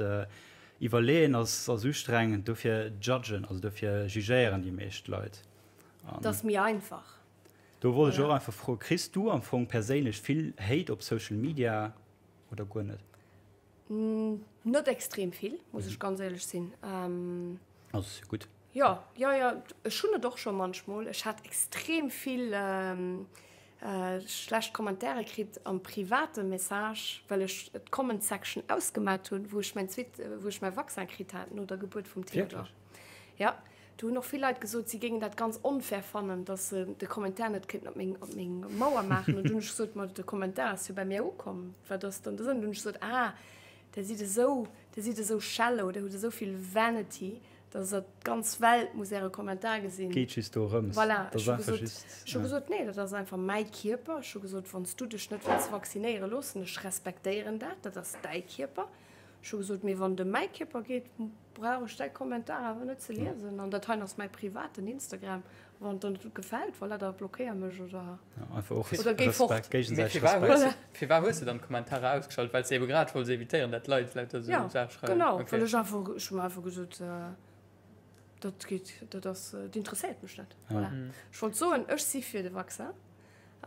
Iwwerleeën ass, ass ustrengend, dofir judgen, also dofir jugéieren déi meescht Leit. Et ass méi einfach. Do wollt ech och einfach froen, kriss du am Fong perséinlech vill Hate op Social Media oder guer net? Net extrem vill, muss ech ganz éierlech sinn. Also ass jo gutt. Jo, jo, jo, ech hunn et och scho manchmol. Ech hat extrem vill schlecht Kommentare kritt am private Message, well ech d'Comment Section ausgemat hunn, wou ech mäin zweet, wou ech mäi Vaccin kritt hat no der Gebuert vum Theodor. Wierklech? Ja. Do hunn och vill Leit gesot, si géingen dat ganz onfair fannen, datt se de Kommentar net kéinten op meng, op meng Mauer maachen. An du hunn ech gesot, ma de Kommentar ass jo bei mir ukomm, wat ass dann de Sënn? Du hunn ech gesot, ah, där sidd esou, där sidd esou shallow, där hutt esou vill Vanity, datt der d'ganz Welt muss äre Kommentar gesinn. Geet just dorëms. Voilà, ech hu gesot, ech hu gesot, nee, dat ass einfach mäi Kierper. Ech hu gesot, wann s du dech net wëlls vaccinéiere loossen, ech respektéieren dat, dat ass däi Kierper. Ech hu gesot, mee wann et ëm mäi Kierper geet, brauch ech däi Kommentar awer net ze liesen. An dat heien ass mäi privaten Instagram. Wann et der net gefält, voilà, da blockéier mech oder oder géi fort. Mee firwat firwat hues de dann d'Kommentarer ausgeschalt? Well s de ebe grad wollts evitéieren, dat d'Leit lauter esou Saache schreiwen? Genau, well ech einfach, ech hu mer einfach gesot, dat geet, dat ass, dat interesséiert mech net. Voilà. Ech wollt soen, ech si fir de Vaccin.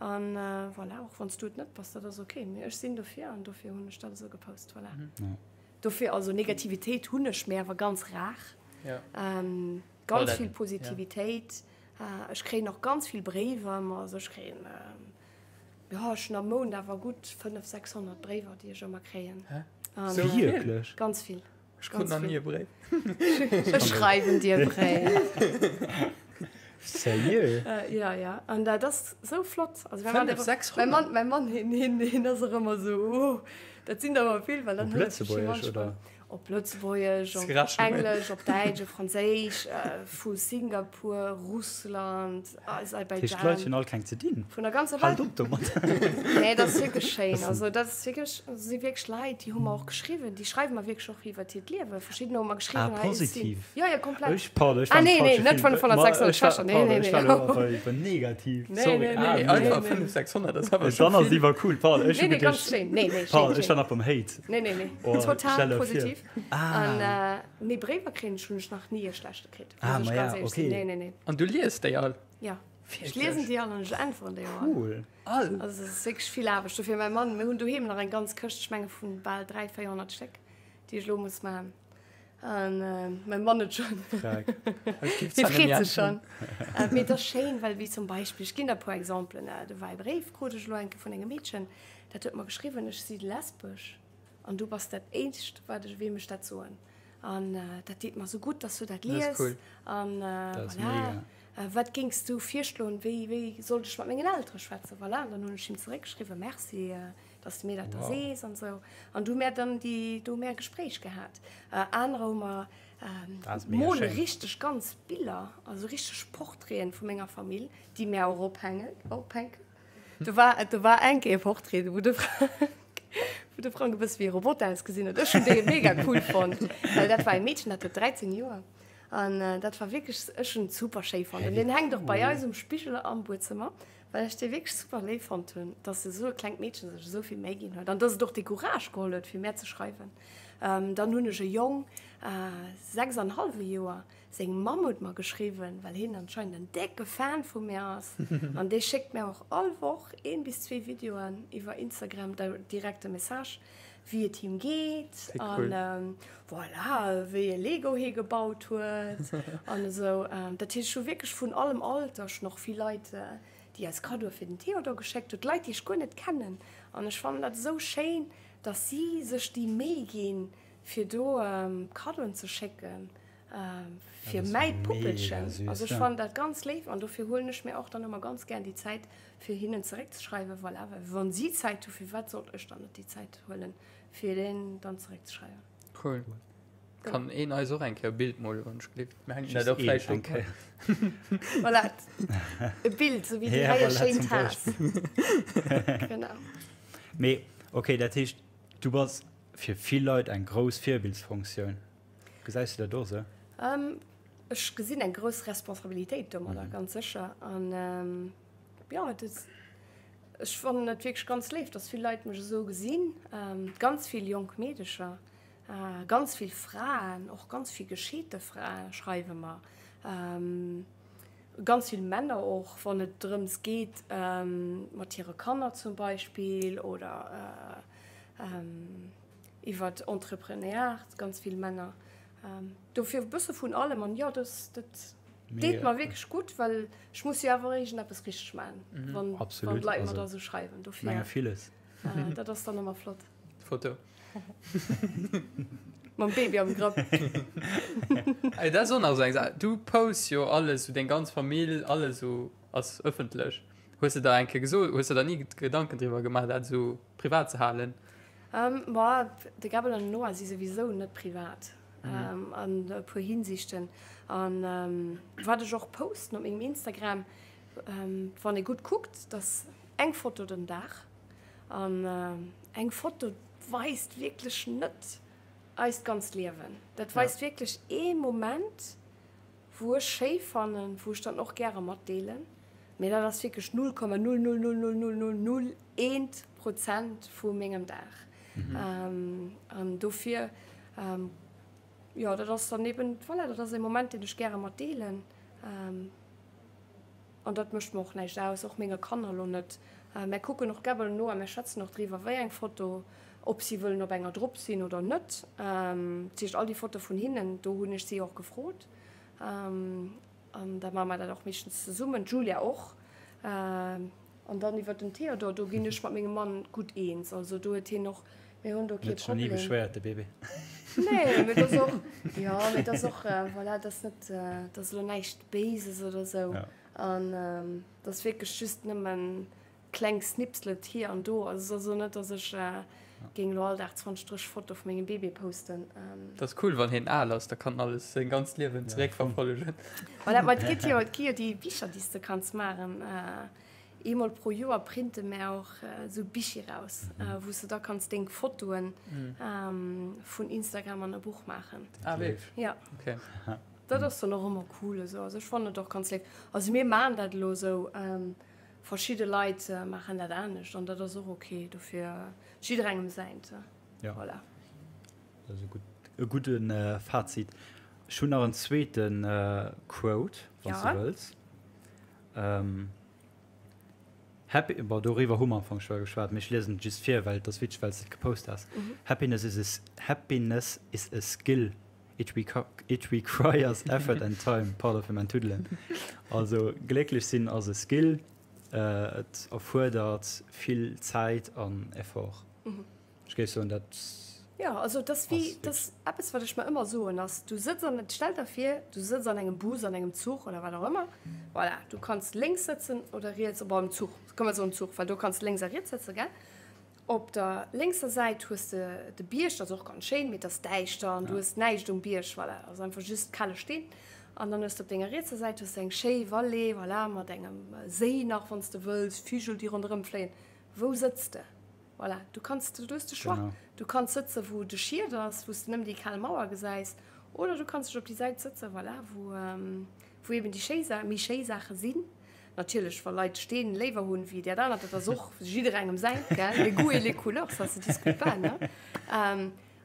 An voilà, och wann s du et net bass, dat ass ok, mee ech sinn dofir an dofir hunn ech dat esou gepost. Voilà. Ja. Dofir, also Negativitéit hunn ech, mee awer ganz rar. Ja. Ähm, ganz dat, vill Positivitéit. Ja. Ech kréien och ganz vill Bréiwer ëmmer, also ech kréien, jo, ech hunn am Mount awer gutt 500, 600 Bréiwer, déi ech ëmmer kréien. Hä? An, Sou vill? Wierklech? Ganz vill. Ech krut nach ni e Bréif. Ech schreiwen dir e Bréif. Sérieux? Ja, ja. An dat ass sou flott. Also mäi Mann, 5, 600? mäi Mann, mäi Mann, hien, hien, hien ass och ëmmer sou, oh, dat sinn der awer vill, well dann Op hëlleft ech him Lëtzebuergesch, manchmal. oder? Op Lëtzebuergesch, op Englesch, op Däitsch, op Franséisch, vu Singapur, Russland, Dat heescht, d'Leit hunn all keng ze dinn. Vun der ganzer Halt Welt. op domat! Nee, dat ass wierklech schéin. Also dat ass wierklech, dat si wierklech Leit, déi hu mer och geschriwwen, déi schreiwe mer wierklech och iwwert hiert Liewen. Verschiddener hu mer geschriwwen, Ah, hei, ech sinn. positiv. Jo, jo, komplett. Ech, pardon, ech war Ah, am nee, nee, falsche net Film. 500, Ma, 600 ech war, Schwächer, nee, pardon, nee, ech nee. war elo awer iwwer negativ. Nee, Sorry. nee, Ah, nee, nee. Einfach nee. 500, 600 ass awer scho Dann ass vill. iwwer cool, pardon, ech Nee, hu nee, ganz geduecht, schéin. Nee, nee, schéin, pardon, ech war schéin. nach beim Hate. Nee, nee, nee. Oh, Total stell der vir. positiv. Ah. An, äh, nee, Bréiwer kréien ech, hunn ech nach ni e schlechte kritt. Ah, Muss ech ma ganz ja, éierlech sinn. okay. Nee, nee, nee. An du liest déi all? Ja. Ech liesen déi all an ech äntweren déi och all. Cool. All? Also et ass wierklech vill Aarbecht. Dofir mäi Mann, mir hunn doheem nach eng ganz Këscht, ech menge vu bal 300, 400 Stéck, déi ech elo muss maachen. An mäi Mann huet schonn, hie freet sech schonn. Mee et ass schéin, well wéi zum Beispill, ech ginn der e puer Exempelen, do war e Bréif, krut ech elo eng Kéier vun engem Meedchen, dat huet mer geschriwwen, ech si lesbesch an du bass dat éischt, wat ech, weem ech dat soen. An dat deet mer esou gutt, dass du dat lies. An voilà. Wat géings du virschloen, wéi, wéi sollt ech mat mengen Eltere schwätzen? Voilà, an dann hunn ech him zeréckgeschriwwen, Merci, dass de mir dat da sees an esou. An du hu mär dann déi, do hu mär e Gespréich gehat. Anerer hu mer mole richteg ganz Biller, also richteg Portraiten vu menger Famill, déi mär och ophängen, ophänken. Do war, do war eng Kéier e Portrait, wou de Frank, wou de Frank e bësse wéi e Roboter ausgesinn huet. Ech hunn dee mega cool fonnt, well dat war e Meedchen, dat huet 13 Joer. An dat war wierklech, ech hunn et super schéi fonnt. An deen hänkt och bei eis um Spigel am Buedzëmmer, well ech dee wierklech super léif fonnt hunn, dass esou e klengt Meedchen sech esou vill Méi ginn huet an dass et och dee Courage geholl huet, fir mär ze schreiwen. Dann hunn ech e Jong, 6 an hallwe Joer, seng Mamm huet mer geschriwwen, well hien anscheinend en décke Fan vu mär ass. An dee schéckt mär och all Woch een bis zwee Videoen iwwer Instagram, direkte Message. wéi et him geet an voilà, wéi e Lego hie gebaut huet an esou. Dat heescht, ech hu wierklech vun allem Alter, ech hunn och vill Leit, déi eis Kaddoe fir den Theodor geschéckt huet, Leit, déi ech guer net kennen. An ech fannen dat esou schéin, datt si sech déi Méi ginn, fir do Kaddoen ze schécken fir mäi Puppelchen. Also ech fannen dat ganz léif an dofir huelen ech mir och dann ëmmer ganz gär déi Zäit, fir hinnen zeréckzeschreiwen, voilà, well wann si Zäit hu, firwat sollt ech dann net déi Zäit huelen, fir deen dann zeréckzeschreiwen? Cool. Kann een eis och eng Kéier e Bild mole wann ech gelift? Mir hänken Just dat och een vläicht eng op. Kéier. Voilà, e Bild, sou wéi déi Ja, hei voilà, schéin zum Taass. Beispill. Genau. Mee okay, dat heescht, du bass fir vill Leit eng grouss Virbildsfonktioun. Gesäis du dat och esou? Ech gesinn eng grouss Responsabilitéit domadder, ganz sécher. An jo, et ass, ech fannen et wierklech ganz léif, dass vill Leit mech esou gesinn. Ganz vill jonk Meedecher, ganz vill Fraen, och ganz vill gescheete Frae schreiwe mer. Ganz vill Männer och, wann et drëms geet mat hire Kanner zum Beispill oder iwwer Entrepreneuriat, ganz vill Männer. Dofir e bësse vun allem an jo, dat, dat deet mer wierklech gutt, well ech muss jo awer iergendeppes richteg maachen, wann, wann d'Leit mer da sou schreiwen. Dofir, Menge villes. dat ass dann ëmmer flott. Foto. Mam Baby am Grapp. Ey, dat ass och nach esou eng Saach. Du posts jo alles, sou deng ganz Famill, alles sou ass ëffentlech. Hues de der eng Kéier gesot, hues de der ni Gedanken driwwer gemaach, dat esou privat ze halen? Ma de Gabel an den Noah si souwisou net privat an e puer Hinsichten. An wat ech och posten op mengem Instagram, wann ee gutt kuckt, dat ass eng Foto den Dag. An eng Foto weist wierklech net eist ganzt Liewen. Dat weist wierklech ee Moment, wou ech schéi fannen, wou ech dann och gäre matdeelen. Mee dat ass wierklech 0,0000001 Prozent vu mengem Dag. An dofir, jo, dat ass dann eben, voilà, dat ass e Moment, deen ech gäre matdeelen. An dat mécht mer och näischt aus, och menge Kanner elo net. Mär kucken och gäbbel no a mär schwätzen och driwwer, wéi eng Foto, ob si wëllen op enger drop sinn oder net. Dat heescht, all déi Fotoe vun hinnen, do hunn ech si och gefrot. An da maache mer dat och meeschtens zesummen, d'Julia och. An dann iwwer den Theodor, do ginn ech mat mengem Mann gutt eens. Also do huet hien och, mir hunn do kee Huet sech nach ni Problem. beschwéiert, de Bébé? Nee, mee dat ass och, jo, mee dat ass och, voilà, dat ass net, dat ass elo näischt Béises oder sou. Ja. An dat ass wierklech just nëmmen kleng Snipslet hier an do. Also et ass elo net, datt ech géing elo all Dag 20, 30 Fotoe vu mengem Bébé posten. Dat ass cool, wann hien al ass, da kann en alles seng ganzt Liewen zeréckverfollegen. Voilà, ma et gëtt jo, et gi jo déi Bicher, déi s de kanns maachen. Eemol pro Joer printe mär och esou Bichi raus, wou s de da kanns deng Fotoe vun Instagram an e Buch maachen. Ah, wierklech? Ja. Okay. Dat ass dann och ëmmer cool esou. Also ech fannen et och ganz léif. Also mir maachen dat elo esou. Verschidde Leit maachen dat anescht an dat ass och ok. Dofir jidderengem säint. Ja. Voilà. Dat ass e gutt, e gudde Fazit. Ech hunn nach en zweete Quote, wann s du Ja. wëlls. Happy, bon, doriwwer hu mer am Fong scho geschwat, mee ech liesen et just vir, well et ass witzeg, well s de et gepost has. Happiness is a, happiness is a skill. It it requires effort and time, pardon fir mäin Tuddelen. Also glécklech sinn ass e Skill, et erfuerdert vill Zäit an Effort. Ech géif soen, dat Jo, also et ass wéi, et ass eppes wat ech mer ëmmer soen ass, du sëtz an, stell der vir, du sëtz an engem Bus, an engem Zuch oder wat och ëmmer, voilà, du kanns lénks sëtzen oder riets, bon am Zuch, komm mer soen Zuch, well do kanns de lénks a riets sëtzen, gell? Op der lénkser Säit hues de de Bierg, dat ass och ganz schéin, mee et ass däischter an du hues näischt um Bierg, voilà, ass einfach just kale Steen. An dann hues de op denger rietser Säit hues de eng schéi Vallée, voilà, mat engem Séi nach, wann s de wëlls, Vigel, déi ronderëm fléien. Wou sëtz de? Voilà, du kanns, du hues de Choix. Du kanns sëtze wou de Schied ass, wou s de nëmmen déi kal Mauer gesäis, oder du kanns dech op déi Säit sëtzen, voilà, wou, wou eben déi schéi Sa, méi schéi Saache sinn. Natierlech, wa Leit Steen léiwer hunn wéi dat anert, dat ass och jidderengem säint, gell, les goûts et les couleurs, ça se discute pas, ne?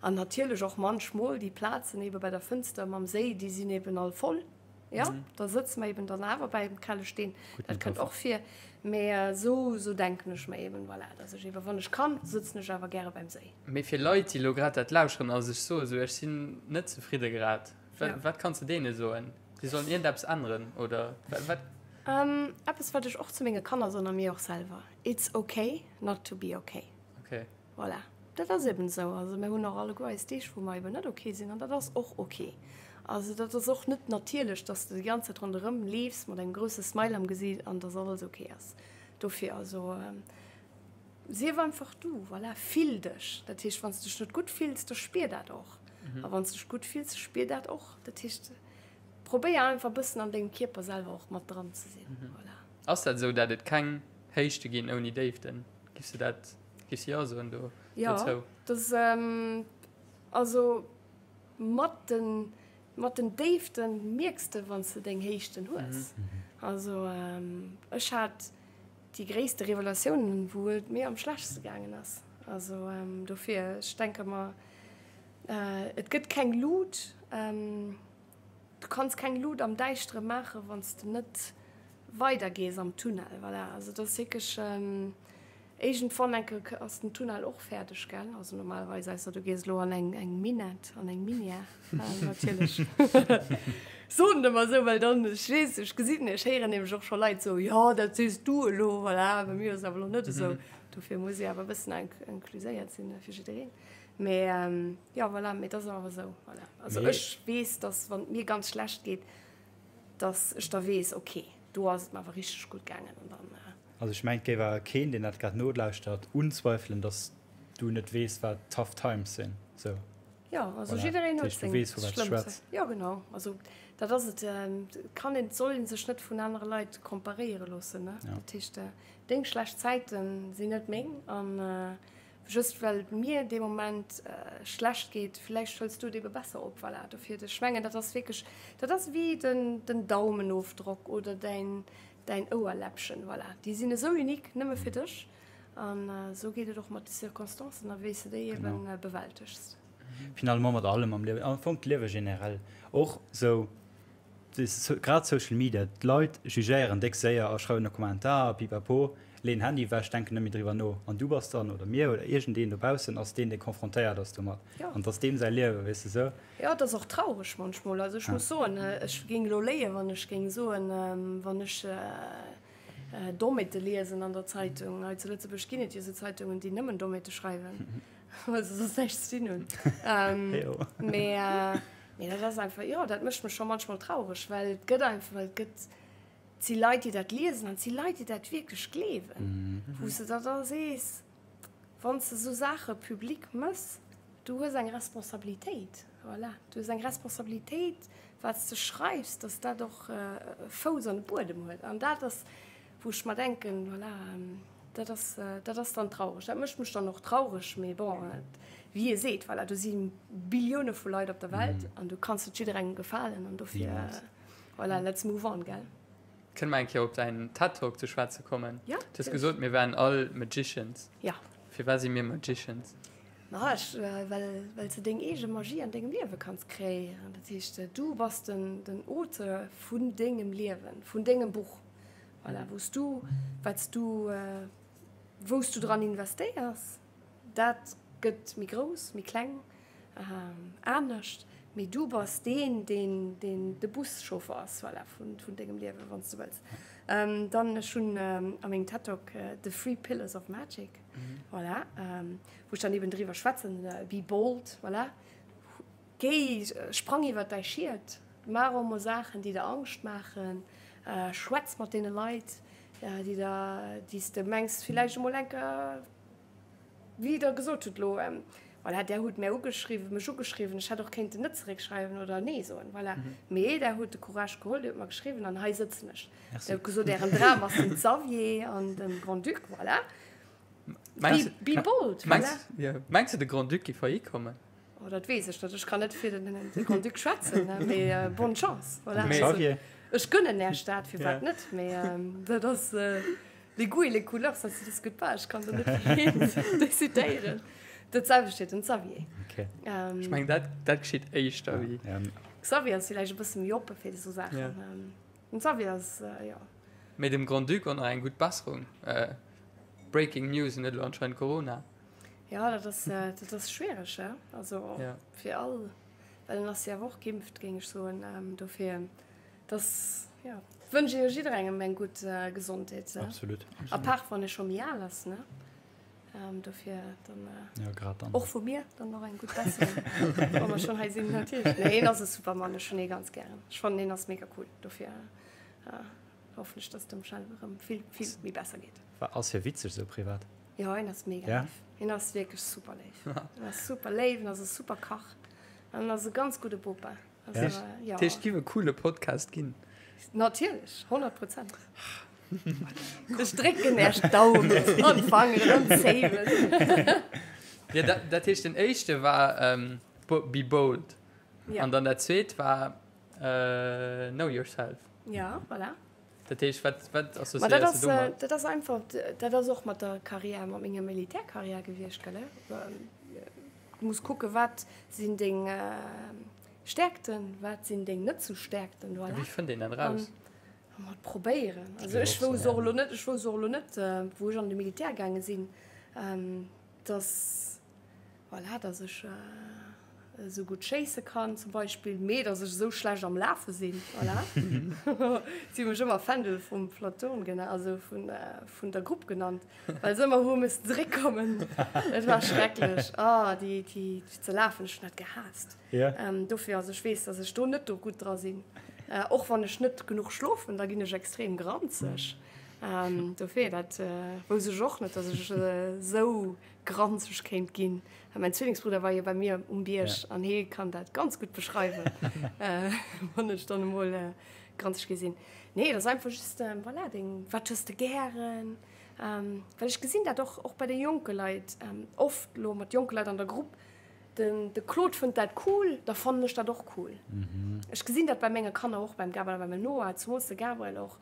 An natierlech och manchmol déi Plazen ebe bei der Fënster mam Séi, déi sinn eben all voll, jo, da sëtze mer eben dann awer bäi dem kale Steen, dat kënnt och vir. Mee esou, esou denken ech mer eben, voilà, dass ech eben, wann ech kann, sëtzen ech awer gäre beim Séi. Mee fir Leit, déi elo grad dat lauschteren a sech soen, esou, ech sinn net zefridde grad, wat kanns de deene soen? Si sollen iergendeppes änneren oder wat? Eppes wat ech och zu menge Kanner soen a mir och selwer, It's ok not to be ok. Ok. Voilà, dat ass eben esou. Also mir hunn och alleguer eis Deeg wou mer eben net ok sinn an dat ass och ok. Also dat ass och net natierlech, dass de déi ganz Zäit ronderëm leefs mat engem grousse Smile am Gesiit an dass alles ok ass. Dofir also sief einfach du, voilà, fill dech. Dat heescht wann s de dech net gutt fills, da spier dat och. A wann s de dech gutt fills, spier dat och. Dat heescht, probéier einfach e bëssen an dengem Kierper selwer och mat dran ze sinn. Voilà. Ass dat esou, dat et keng Héichte ginn ouni Déiften? Giffs de dat, giffs de Jo soen do, dozou? Jo, dat also mat den, mat den Déiften mierks de, wann s de deng Héichten hues. Also ech hat déi gréisste Revelatiounen, wou et mir am schlechtste gaangen ass. Also dofir, ech denke mer, Et gëtt keng Lut. Du kanns keng Lut am Däischtere maachen, wann s de net weidergees am Tunnel. Voilà, also dat ass wierklech, iergendwann eng Kéier ass den Tunnel och fäerdeg, gell? Also normalerweis, ausser du gees elo an eng, eng Minett, an eng Minière, natierlech. Soen et ëmmer esou, well dann, ech weess, ech gesinn, ech héieren nämlech och scho Leit soen, jo, dat sees du elo, voilà, bei mir ass et awer elo net esou. Dofir muss ee awer e bëssen incluséiert sinn fir jiddereen. Mee jo, voilà, mee et ass awer esou, voilà. Also ech weess, dass wann et mir ganz schlecht geet, dass ech da weess, okay, do ass et mer awer richteg gutt gaangen an dann. Also ech mengen, et géif awer keen, deen dat grad nolauschtert, unzweifelen, dass du net weess, wat tough times sinn. Sou. Jo, also Voilà. jiddereen Dat huet heescht, du seng weess, vu wat s du schlëmm schwätz. Zäit. Jo, genau. Also dat ass et, et kann een, et soll ee sech net vun anere Leit komparéiere loossen, ne? Ja. Dat heescht, deng schlecht Zäite sinn net meng an just well et mir dee Moment schlecht geet, villäicht hëls du et ebe besser op. Voilà, dofir, ech mengen, dat ass wierklech, dat ass wéi den, den Daumenofdrock oder däin, däin Ouerläppchen, voilà, déi sinn esou unique nëmme fir dech. An esou geet et och mat de Circonstancen a wéi s de déi eben bewältegs. Finalement mat allem am Liewen, am Fong d'Liewe generell och sou, grad Social Media, d'Leit jugéieren déck séier a schreiwen e Kommentar a pipapo, leeën Handy ewech, denken net méi driwwer no an du bass dann, oder mir oder iergendeen dobaussen ass deen, dee confrontéiert ass domat an et ass deem säi Liewe, weess de sou. Jo, et ass och traureg munchmol. Also ech muss soen, ech géing elo léien, wann ech géing soen, wann ech Dommheete liesen an der Zeitung. Hei zu Lëtzebuerg ginn et jo esou Zeitungen, déi nëmmen Dommheete schreiwen, well se soss näischt ze dinn hunn. Mee, mee dat ass einfach, jo, dat mécht mech scho manchmol traureg, well et gëtt einfach, well et gëtt, et si Leit, déi dat liesen an et si Leit, déi dat wierklech gleewen, wou s de der da sees, Wann s de esou Saache public mëss, du hues eng Responsabilitéit, voilà, du hues eng Responsabilitéit, wat s de schreifs, dass dat och e Fouss an de Buedem huet. An dat ass, wou ech mer denken, voilà, dat ass, dat ass dann traureg. Dat mécht mech dann och traureg, mee bon, wéi ee seet, voilà, do si Billioune vu Leit op der Welt an du kanns net jidderengem gefalen an dofir, voilà, let's move on, gell. Kënne mer eng Kéier op däin TED Talk ze schwätze kommen? Ja, Du hues gesot, mir wären all Magicians. Ja. Firwat si mir Magicians? Ma ech, well, well s de deng eege Magie an dengem Liewe kanns kreéieren. Dat heescht, du bass den, den Auteur vun dengem Liewen, vun dengem Buch. Voilà, wou s du, wat s du, wou s du dran investéiers, dat gëtt méi grouss, méi kleng. Anescht, mee du bass deen, deen, deen de Buschauffer ass, voilà, vun, vun dengem Liewen, wann s du wëlls. Dann, ech hunn a mengem TED Talk The Three Pillars of Magic, voilà, wou ech dann eben driwwer schwätzen, Be bold, voilà, géi, sprang iwwer däi Schiet, maach och mol Saachen, déi der Angscht maachen, schwätz mat deene Leit, déi der, déi s de mengs villäicht emol eng Kéier Wéi Der gesot hutt elo, voilà, Der hutt mär ugeschriwwen, mech ugeschriwwen, ech hätt och kéinten net zeréckschreiwen oder Nee soen, voilà. Mee Der hutt de Courage geholl, Dir hutt mer geschriwwen an hei sëtzen ech. Der hutt gesot, Ären Dram ass den Xavier an de Grand-Duc, voilà. Be, be bold, voilà. Mengs de, de Grand-Duc géif heihi kommen? Oh, dat weess ech net. Ech kann net fir den Grand-Duc schwätzen, mee bonne chance, voilà. Xavier. Ech gönnen Äech dat, firwat net, mee dat ass. Les goûts et les couleurs, ça se discute pas. Ech kann do net fir hien décidéieren. Dat selwecht fir den Xavier. Okay. Ähm, Ech mengen, dat, dat geschitt éischter wéi. Ja. Xavier ass villäicht e bësse méi oppe fir esou Saachen. Ja. Ähm, den Xavier ass, äh, jo. Mee dem Grand-Duc och nach eng gutt Besserung. Äh, Breaking News, en huet elo anscheinend Corona. Ja, dat ass, äh, dat ass schwiereg, he? Also Ja. fir all, well en ass jo awer och geimpft, géing ech soen. Ähm, dofir. Dass, jo, wënsch ech jidderengem eng gutt Gesondheet. Absolut. A part wann ee scho méi al ass, ne? Dofir dann, ja, grad dann. Och vu mir dann och eng gutt Besserung, wa mer schonn hei sinn, natierlech. Nee, hien ass e super Mann, ech hunn hie ganz gären. Ech fannen, hien ass mega cool. Dofir hoffen ech, dass et dem Michel erëm vill, vill méi besser geet. Ass hie witzeg esou privat? Jo, hien ass mega Ja? léif. Hien ass wierklech super léif. Hien ass super léif, en ass e super Kach an en ass e ganz gudde Bopa. Ja. Also, ja. Dat heescht, et giff e coole Podcast ginn. Natierlech, 100 Prozent. Ech drécken Äech d'Daumen an d'Fangeren an d'Zéiwen. Ja, dat, dat heescht, den éischte war ähm, Be Bold. Ja. An dann dat zweet war äh, Know Yourself. Ja, voilà. Dat heescht, wat, wat Ma dat associéiers ass, du domat? dat ass einfach, dat ass och mat der Karriär, mat menger Militärkarriär gewiescht, gell? Du muss kucken, wat sinn deng Stärkten, wat sinn deng net sou Stärkten, voilà. Wéi fënnt een dat raus? An mat probéieren. Also ech wousst och elo net, ech wousst och elo net, wou ech an de Militär gaange sinn, dass, voilà, dass ech. esou gutt schéisse kann zum Beispill, mee dass ech esou schlecht am Lafe sinn, voilà. Si hu mech ëmmer Fändel vum Platoon genannt, also vun, vun der Grupp genannt, well se ëmmer hu missen zeréckkommen. Et war schrecklech, oh, déi, déi ze lafen, ech hunn dat gehaasst. Dofir, also ech weess, dass ech do net do gutt dra sinn. Och wann ech net genuch schlofen, da ginn ech extrem granzeg. Dofir, dat wousst ech och net, dass ech esou granzeg kéint ginn. Mäin Zwillingsbrudder war jo bei mir um Bierg an hee kann dat ganz gutt beschreiwen, wann ech dann emol granzeg gi sinn. Nee, et ass einfach just, voilà, deng, wat hues de gären? Well ech gesinn dat och, och bei de jonke Leit, oft elo mat jonke Leit an der Grupp, den, de Claude fënnt dat cool, da fannen ech dat och cool. Ech gesinn dat bei menge Kanner och, beim Gabriel a beim Noah, zemools de Gabriel och,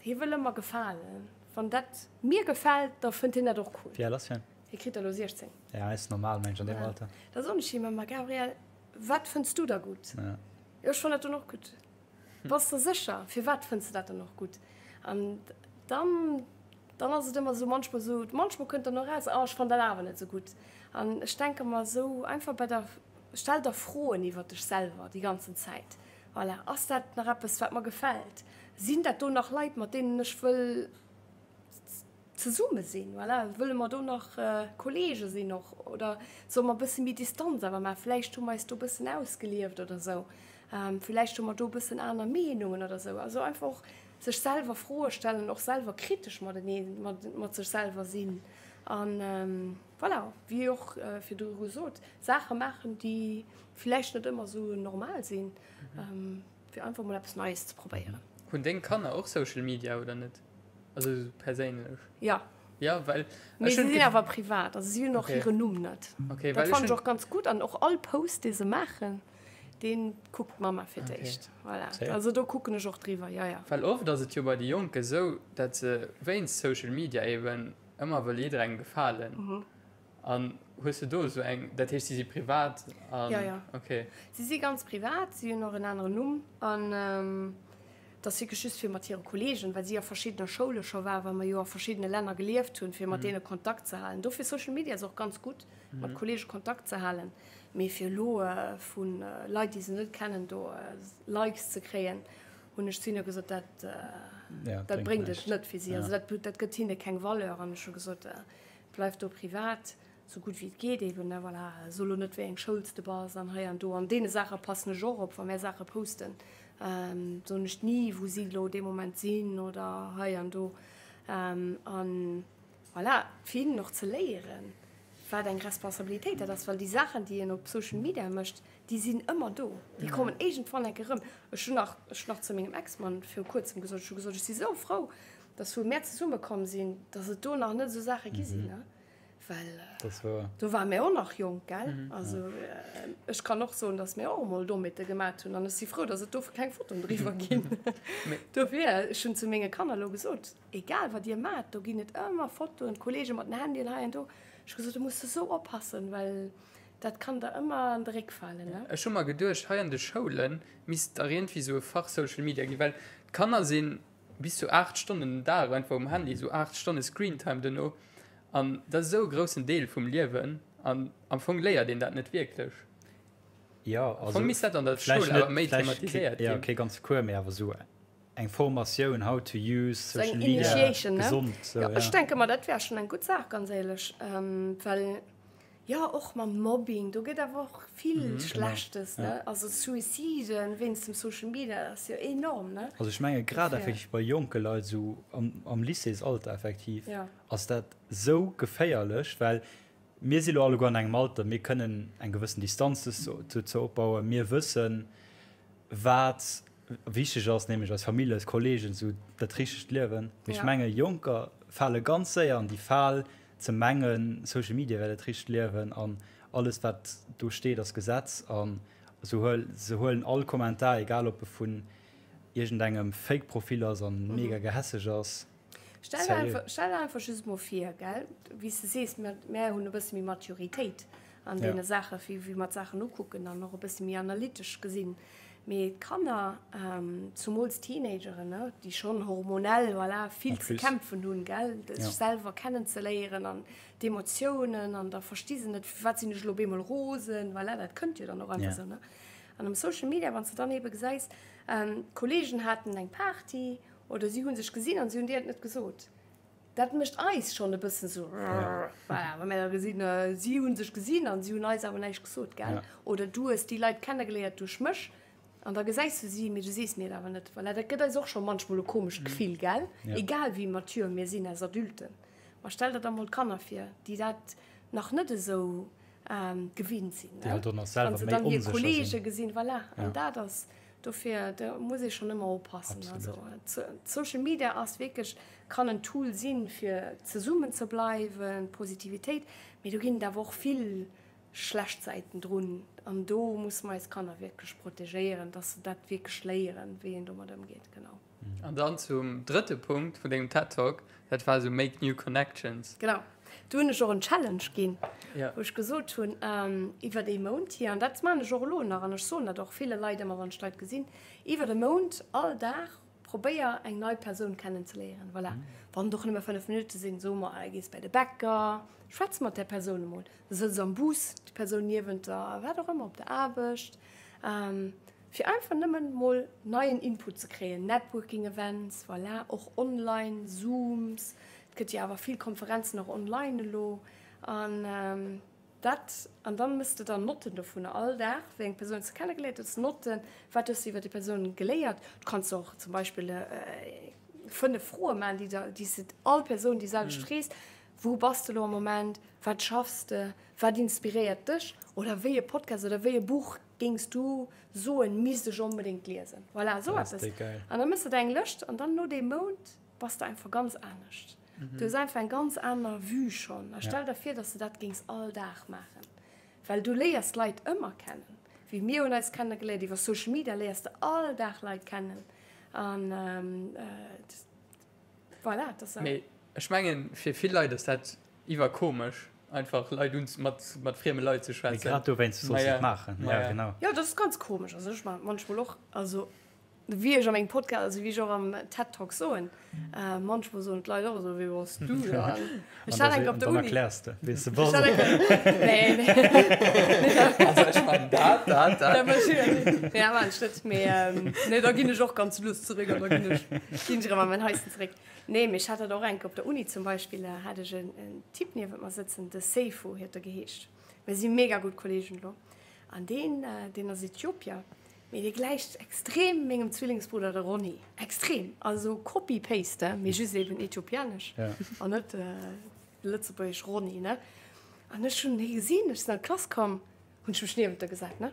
hie wëll ëmmer gefalen. Wann dat mir gefält, da fënnt hien dat och cool. Wéi al ass hien? Hie kritt elo 16. Ja, ass normal, mengen ech, an deem Alter. Da soen ech him ëmmer, Gabriel, wat fënns du da gutt? Jo, ech fannen dat dann och gutt. Bass der sécher? Firwat fënns de dat dann och gutt? An dann, dann ass et ëmmer esou, manchmol esou, manchmol kënnt dann och eraus, Oh, ech fannen dat awer net esou gutt. An ech denke mer esou einfach bei der, stell der Froen iwwer dech selwer déi ganzen Zäit. Voilà, ass dat nach eppes, wat mer gefält? Sinn dat do nach Leit, mat deenen ech wëll zesumme sinn? Voilà, wëlle mer do nach Kollege sinn och? Oder solle mer e bësse méi Distanz awer maachen? Vläicht hu mer eis do e bëssen ausgelieft oder esou. Vläicht hu mer do e bëssen aner Meenungen oder esou. Also einfach och sech selwer Froe stellen, och selwer kritesch matenee mat sech selwer sinn. An voilà, wéi och virdru gesot, Saache maachen, déi villäicht net ëmmer esou normal sinn, fir einfach mol eppes Neies ze probéieren. Hunn deng Kanner och Social Media oder net? Also esou perséinlech? Ja. Ja, well Mee si sinn awer privat, also si hunn och hiren Numm net. Okay, Dat fannen ech och ganz gutt an och all Post, dee se maachen, dee kuckt d'Mamma fir d'éischt. Voilà, also do kucken ech och driwwer, ja, ja. Well oft ass et jo bei de Jonke sou, dat se wéinst Social Media eben ëmmer wëll jidderengem gefalen. An hues de do esou eng, dat heescht si si privat an? Jo, jo. Okay. Si si ganz privat, si hunn och en aneren Numm an et ass wierklech just fir mat hire Kollegen, well si a verschiddene Schoule scho war, well mer jo a verschiddene Länner gelieft hunn, fir mat deene Kontakt ze halen. Dofir Social Media ass och ganz gutt, mat Kollege Kontakt ze halen, mee fir elo vu Leit, déi se net kennen, do Likes ze kréien, hunn ech zu hinne gesot, dat dat bréngt et net fir si. Also dat dat gëtt hinne keng Valeur an ech hu gesot, Bleif do privat, sou gutt wéi et geet eben, ne, voilà, so lo net wéi eng Schoul s de bass an hei an do. An deene Saache passen ech och op, wa mär Saache posten, soen ech ni wou si lo dee Moment sinn oder hei an do. An voilà, fir hinnen och ze léieren, wat eng Responsabilitéit dat ass, well déi Saachen, déi een op Social Media mécht, déi sinn ëmmer do, déi kommen iergendwann enke rëm. Ech hunn nach, ech hunn nach zu mengem Ex-Mann viru kuerzem gesot, ech hu gesot, ech si sou frou, dass wou mär zesumme komm sinn, dass et do nach net esou Saache gi sinn, ne? Well do ware mär och nach jonk, gell? Also ech kann och soen, dass mär och emol Dommheete gemat hunn an ech si frou, dass et dofir keng Fotoen driwwer ginn. Dofir, ech hunn zu menge Kanner elo gesot, egal wat dir mat, do ginn et ëmmer Fotoen, Kollege mat den Handyen hei an do. Ech hu gesot, do muss de sou oppassen, well dat kann der ëmmer an de Réck falen, ne? Ech hu mer geduecht, hei an de Schoule misst dach iergendwéi esou e Fach Social Media ginn, well d'Kanner sinn bis zu 8 Stonnen den Dag einfach um Handy, esou 8 Stonne Screentime duerno an dat ass esou e groussen Deel vum Liewen an am Fong léiert een dat net wierklech. Jo, also Am Fong misst dat an der Schoul awer méi thematiséiert ginn. Jo, kee ganze Cours, mee awer esou eng Formatioun, how to use social media gesond. Jo, ech denke mer, dat wär schonn eng gutt Saach, ganz éierlech, well Jo, och mam Mobbing, do gëtt awer och vill Schlechtes, ne? Also Suiciden wéinst dem Social Media, dat ass jo enorm, ne? Also ech menge grad effektiv bei jonke Leit, esou am Lycéesalter effektiv, ass dat esou geféierlech, well mir si lo alleguer an engem Alter, mir kënnen eng gewëssen Distanz dozou opbauen, mir wëssen, wat wichteg ass, nämlech eis Famill, eis Kollegen, esou dat richtegt Liewen. Mee ech menge Jonker fale ganz séier an déi Fal, ze mengen Social Media wär dat richtegt Liewen an alles wat do steet ass Gesetz an se huelen all Kommentar, egal ob e vun iergendengem Fake Profil ass an mega gehässeg ass, Stell der einfach, stell der einfach just mol vir, gell, wéi s de sees, mir, mär hunn e bësse méi Maturitéit an deene Saachen, wéi, wéi mer d'Saachen ukucken an och e bësse méi analytesch gesinn. Mee d'Kanner, zumools Teenageren, ne, déi schonn hormonell, voilà, vill ze kämpfen hunn, gell, sech selwer kennenzeléieren an d'Emotiounen an da versti se net, firwat sinn ech elo op eemol rosen, voilà, dat kënnt jo dann och einfach esou, ne. An um Social Media, wann s de dann eebe gesäis, Kolleegen haten eng Party oder si hu sech gesinn an si hunn dir et net gesot. Dat mécht eis schonn e bëssen esou, voilà, wa mir da gesinn, si hu sech gesinn an si hunn eis awer näischt gesot, gell? Oder du hues déi Leit kennegeléiert duerch mech an da gesäis du si, mee du sees mir et awer net. Voilà, dat gëtt eis och scho manchmol e komescht Gefill, gell? Egal wéi mature mir sinn als Adulten. Ma stell der da mol d'Kanner vir, déi dat nach net esou gewinnt sinn, Déi halt och nach selwer Wann se méi dann hir onsécher Kollege sinn. gesinn, voilà. An dat ass, dofir, do muss ee schonn ëmmer oppassen. Absolut. Also Social Media ass wierklech, kann en Tool sinn, fir zesummen ze bleiwen, Positivitéit, mee do ginn et awer och vill schlecht Säiten drun. An do musse mer eis Kanner wierklech protegéieren, dass se dat wierklech léieren, wéi een domat ëmgeet, genau. An dann zum drëtte Punkt vun dengem TED Talk, dat war esou Make new connections. Genau, do hunn ech och en Challenge ginn, wou ech gesot hunn, iwwert ee Mount hier, an dat maachen ech och elo nach, an ech soen dat och ville Leit ëmmer, wann ech d'Leit gesinn, iwwert e Mount all Dag probéier eng nei Persoun kennenzeléieren. Voilà, wann et och nëmme 5 Minutte sinn, soe mer, gees bei de Bäcker, schwätz mat där Persoun emol, du sëtz am Bus, déi Persoun niewent der, wat och ëmmer, op der Aarbecht. Fir einfach nëmmen mol neien Input ze kréien, Networking Events, voilà, och online, Zooms, et gëtt jo awer vill Konferenzen och online elo an dat, an dann mëss de dann Notten dovunner all Dag, wéi eng Persoun s de kennegeléiert hues, Notten, wat hues de iwwer déi Persoun geléiert. Du kanns och zum Beispill 5 Froe maachen, déi der, déi s de all Persoun déi selwecht frees, Wou bass de elo am Moment, wat schaffs de, wat inspiréiert dech oder wéi e Podcast oder wéi e Buch Géings du soen, misst ech onbedéngt liesen? Voilà, esou eppes. An da méchs de der eng Lëscht an dann no deem Mount bass de einfach ganz anescht. Du hues einfach eng ganz aner Vue schonn. A stell der vir, dass de dat géings all Dag maachen. Well du léiers Leit ëmmer kennen. Wéi mir hunn eis kennegeléiert iwwer Social Media, léiers de all Dag Leit kennen. An voilà, dat ass. Mee ech mengen, fir vill Leit ass dat iwwerkomesch, einfach Leit un mat mat frieme Leit ze Mee schwätzen. grad dowéinst solls du et maachen. Ja, genau. Jo, dat ass ganz komesch. Also ech maachen et manchmol och, also wéi ech a mengem Podcast, also wéi ech och am TED Talk soen, manchmol soen d'Leit och esou, Wie bass du dann? Ech hat eng Kéier op der An dann Uni. erkläers de, wien s de Ech bass. hat eng Kéier, nee, nee. Also ech maachen dat, dat, dat. Dat mech ech net. Nee, dat maachen ech net. Mee nee, da ginn ech och ganz lues zeréck an da ginn ech, ginn ech erëm a mäin Haischen zeréck. Nee, mee ech hat dat och eng Kéier op der Uni zum Beispill, hat ech en Typ niewent mer sëtzen, de Seyfo huet e geheescht. Mir si mega gutt Kolleegen elo. An deen, deen ass Äthiopier, mee dee gläicht extrem mengem Zwillingsbrudder, de Ronny. Extrem! Also copy paste, mee just eben äthiopianesch an net lëtzebuergesch Ronny, ne? An ech hunn hie gesinn, ech sinn an d'Klass komm, Hunn ech mech niewent e gesat, ne?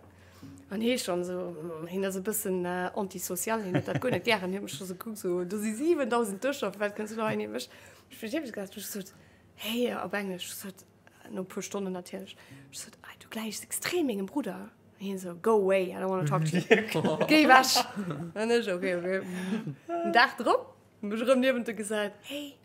An hee schonn esou, hien ass e bëssen antisocial, hien huet dat guer net gären, hien huet mech scho sou gekuckt, sou, do si 7.000 Dëscher, firwat kënns du do hei niewent mech? Ech mech niewent e gesat, hu ech gesot, hey, op Englesch, ech gesot, no e puer Stonnen natierlech, ech gesot, ah, du gläichs extrem mengem Brudder. An hien esou, go away, I don't wanna talk to you, géi ewech. An ech, okay, okay. Den Dag drop, hu mech erëm niewent e gesat, hey,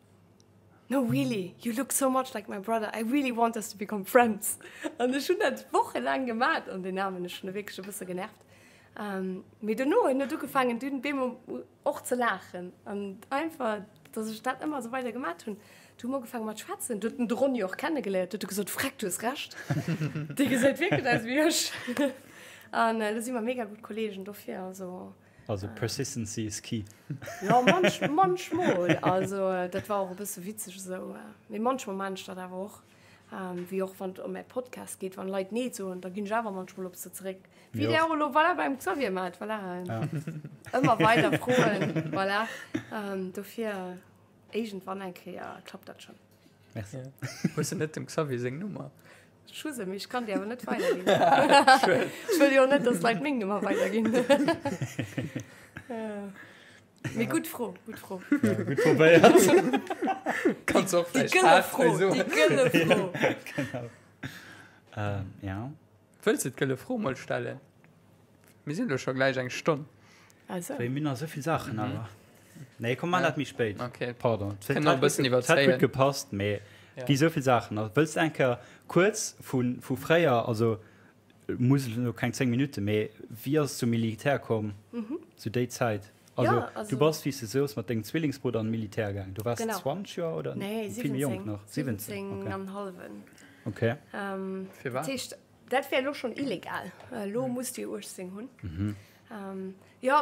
No really, you look so much like my brother, I really want us to become friends. An ech hunn dat wochelaang gemat an den Aarmen, ech hunn e wierklech e bësse genervt. Mee dono en huet ugefaangen dunn bemol och ze laachen an einfach, datt ech dat ëmmer esou weider gemat hunn. Du hu mer ugefaange mat schwätzen, du huet en de Ronny och kennegeléiert, du huet e gesot, Freck, du hues Recht, dee gesäit wierklech aus wéi ech. An elo si mer mega gutt Kolleegen dofir, also. Also persistency is key. Jo, manch, manchmol. Also dat war och e bësse witzeg esou. Mee manchmol maan ech dat awer och. Wéi och wann et ëm mäi Podcast geet, wann Leit Nee soen, da ginn ech awer manchmol op se zeréck. Wéi Dir och elo, voilà, beim Xavier maacht, voilà. Ëmmer weider froen, voilà. Dofir, iergendwann eng Kéier klappt dat schonn. Merci. Hues de net dem Xavier seng Nummer? Ech hu se, mee ech kann déi awer net weiderginn. Ech wëll jo och net, dass d'Leit meng Nummer weiderginn. Mee gutt Fro, gutt Fro. Ja, gutt probéiert. Kanns och Déi vläicht gëlle hat Fro, soen. déi gëlle Fro. Genau. Ähm, ja. Wëlls de d'gëlle Fro mol stellen? Mir sinn elo scho gläich eng Stonn. Also. Wéi mir nach souvill Saachen awer. Nee, komm, man dat méi spéit. Okay. Pardon. Kënnen nach e bëssen Et hätt iwwerzéien. gutt gepasst, mee Ja. gi souvill Saachen. Wëlls de eng Kéier kuerz vu, vu fréier, also. Muss elo keng 10 Minutten, mee wéi ass et zum Militär komm, zu déi Zäit? Also, Ja, also- du bass, wéi s de soos, mat dengem Zwillingsbrudder an d'Militär gaang. Du waars Genau. 20 Joer oder Nee, vill méi jonk 17, nach? 17, 17 okay. an en hallwen. Okay. Firwat? Dat heescht, dat wär elo schonn illegal. Elo muss de jo 18 hunn. Jo,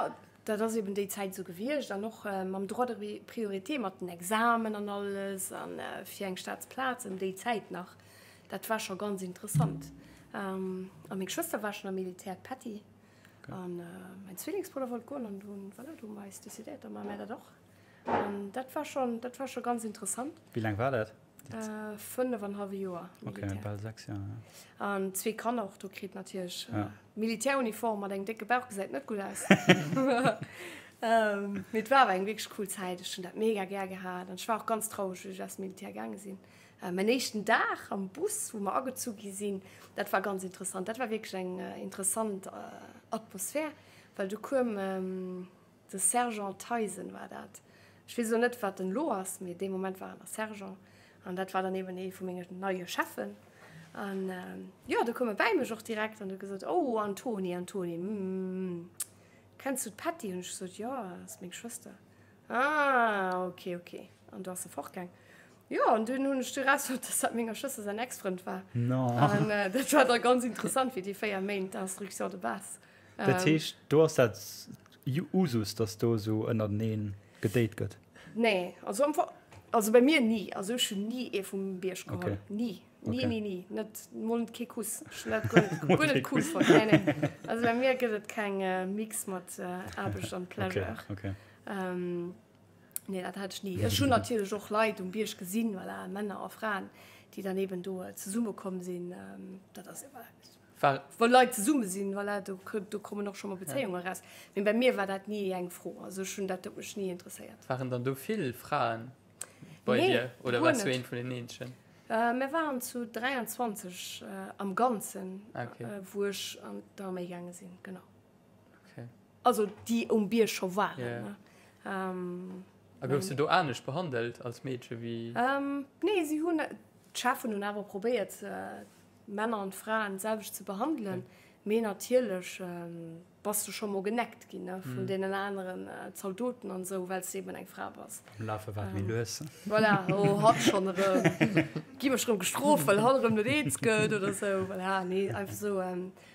dat ass eben déi Zäit esou gewiescht an och mam Droit de priorité, mat den Examen an alles a fir eng Staatsplaz ëm déi Zäit nach. Dat war scho ganz interessant. A meng Schwëster war schonn am Militär, d'Patty. A mäin Zwillingsbrudder wollt goen an dunn, voilà, du hu mer eis decidéiert, da maache mär dat och. An dat war schonn, dat war scho ganz interessant. Wéi laang war dat? 5 an hallwe Joer Militär. Okay, bal 6 Joer, ja. An zwee Kanner och do kritt natierlech. Ja. Militäruniform mat engem décke Bauch gesäit net gutt aus. Mee et war awer eng wierklech cool Zäit. Ech hunn dat mega gär gehat an ech war och ganz traureg, wéi ech aus dem Militär gaange sinn. Mäin éischten Dag am Bus, wou mer agezu gi sinn, dat war ganz interessant. Dat war wierklech eng interessant Atmosphär, well du koum De Sergent Theisen war dat. Ech weess elo net, wat en elo ass, mee dee Moment war en nach Sergent. An dat war dann eben ee vu menge neie Cheffen. An jo, du koum e bäi mech och direkt an huet gesot, Oh, Antoni, Antoni, mm, kenns du d'Patty? Hunn ech gesot, Jo, ass meng Schwëster. Ah, ok, ok. An du ass e fortgaang. Jo, an dunn hunn ech du erausfonnt, dass dat menger Schwëster säin Ex-Frënd war. An dat war da ganz interessant fir déi 4 Méint Instruction de base. Dat heescht, do ass dat Usus, dass do esou ënnertenee gedate gëtt? Nee, also am Fong, also bei mir ni. Also ech hunn ni ee vum Bierg geholl. Okay. Ni. Ni, Okay. ni, ni. Net, mol net kee Kuss. Ech hunn dat guer net, guer net cool fonnt. Nee, nee. Also bei mir gëtt et keng Mix mat Aarbecht an Pleasure. Okay, okay. Nee, dat hat ech ni. Ech hunn natierlech och Leit um Bierg gesinn, voilà, Männer a Fraen, déi dann eben do zesummekomm sinn. Dat ass, voilà, War. Wa Leit zesumme sinn, voilà, do, do kommen och scho mol Bezéiungen eraus. Mee bei mir war dat ni eng Fro. Also ech hunn dat, dat huet mech ni interesséiert. Waren dann do vill Fraen bei Nee, dir oder guer waars du net. een vun den eenzegen? Mir waren zu 23 am Ganzen, Ah, okay. wou ech an d'Arméi gaange sinn, genau. Okay. Also déi um Bierg scho waren, Ja. ne. A goufs du do anescht behandelt als Meedche wéi? Nee, si hunn, d'Cheffen hunn awer probéiert, Männer an Fraen d'selwecht ze behandelen, mee natierlech bass du scho mol geneckt ginn vun deenen aneren Zaldoten an esou, well s de eben eng Fra bass. Am Lafe war et méi lues. Voilà, oh hatt schonn erëm, gi mech erëm gestrooft, well hatt erëm net eens gëtt oder esou. Voilà, nee, einfach esou.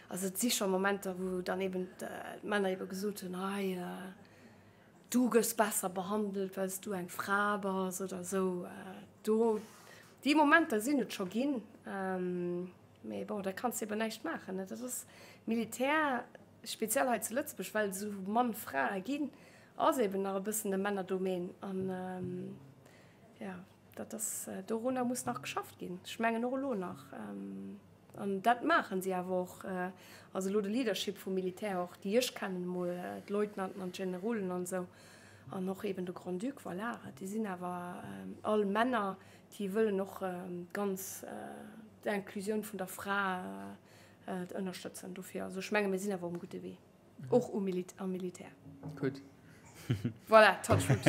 Also et si scho Momenter, wou dann eben d'Männer ebe gesot hunn, hei, du gëss besser behandelt, well s du eng Fra bass oder esou. Do, déi Momenter sinn et scho ginn, mee bon, da kanns de eben näischt maachen. Dat ass Militär, speziell hei zu Lëtzebuerg, well et esou mann Frae ginn, ass eben nach e bëssen e Männerdomaine. An jo, dat ass, dorunner muss nach geschafft ginn. Ech mengen och elo nach. An dat maachen si awer och. Also elo de Leadership vum Militär och, déi ech kennen emol, d'Leutnanten an d'Generolen an esou, an och eben de Grand-Duc, voilà, déi sinn awer all Männer, déi wëllen och ganz d'Inclusioun vun der Fra ënnerstëtzen. Dofir, also ech menge mir sinn awer um gudde Wee. Och um Milit am Militär. Gutt. Voilà, touch wood.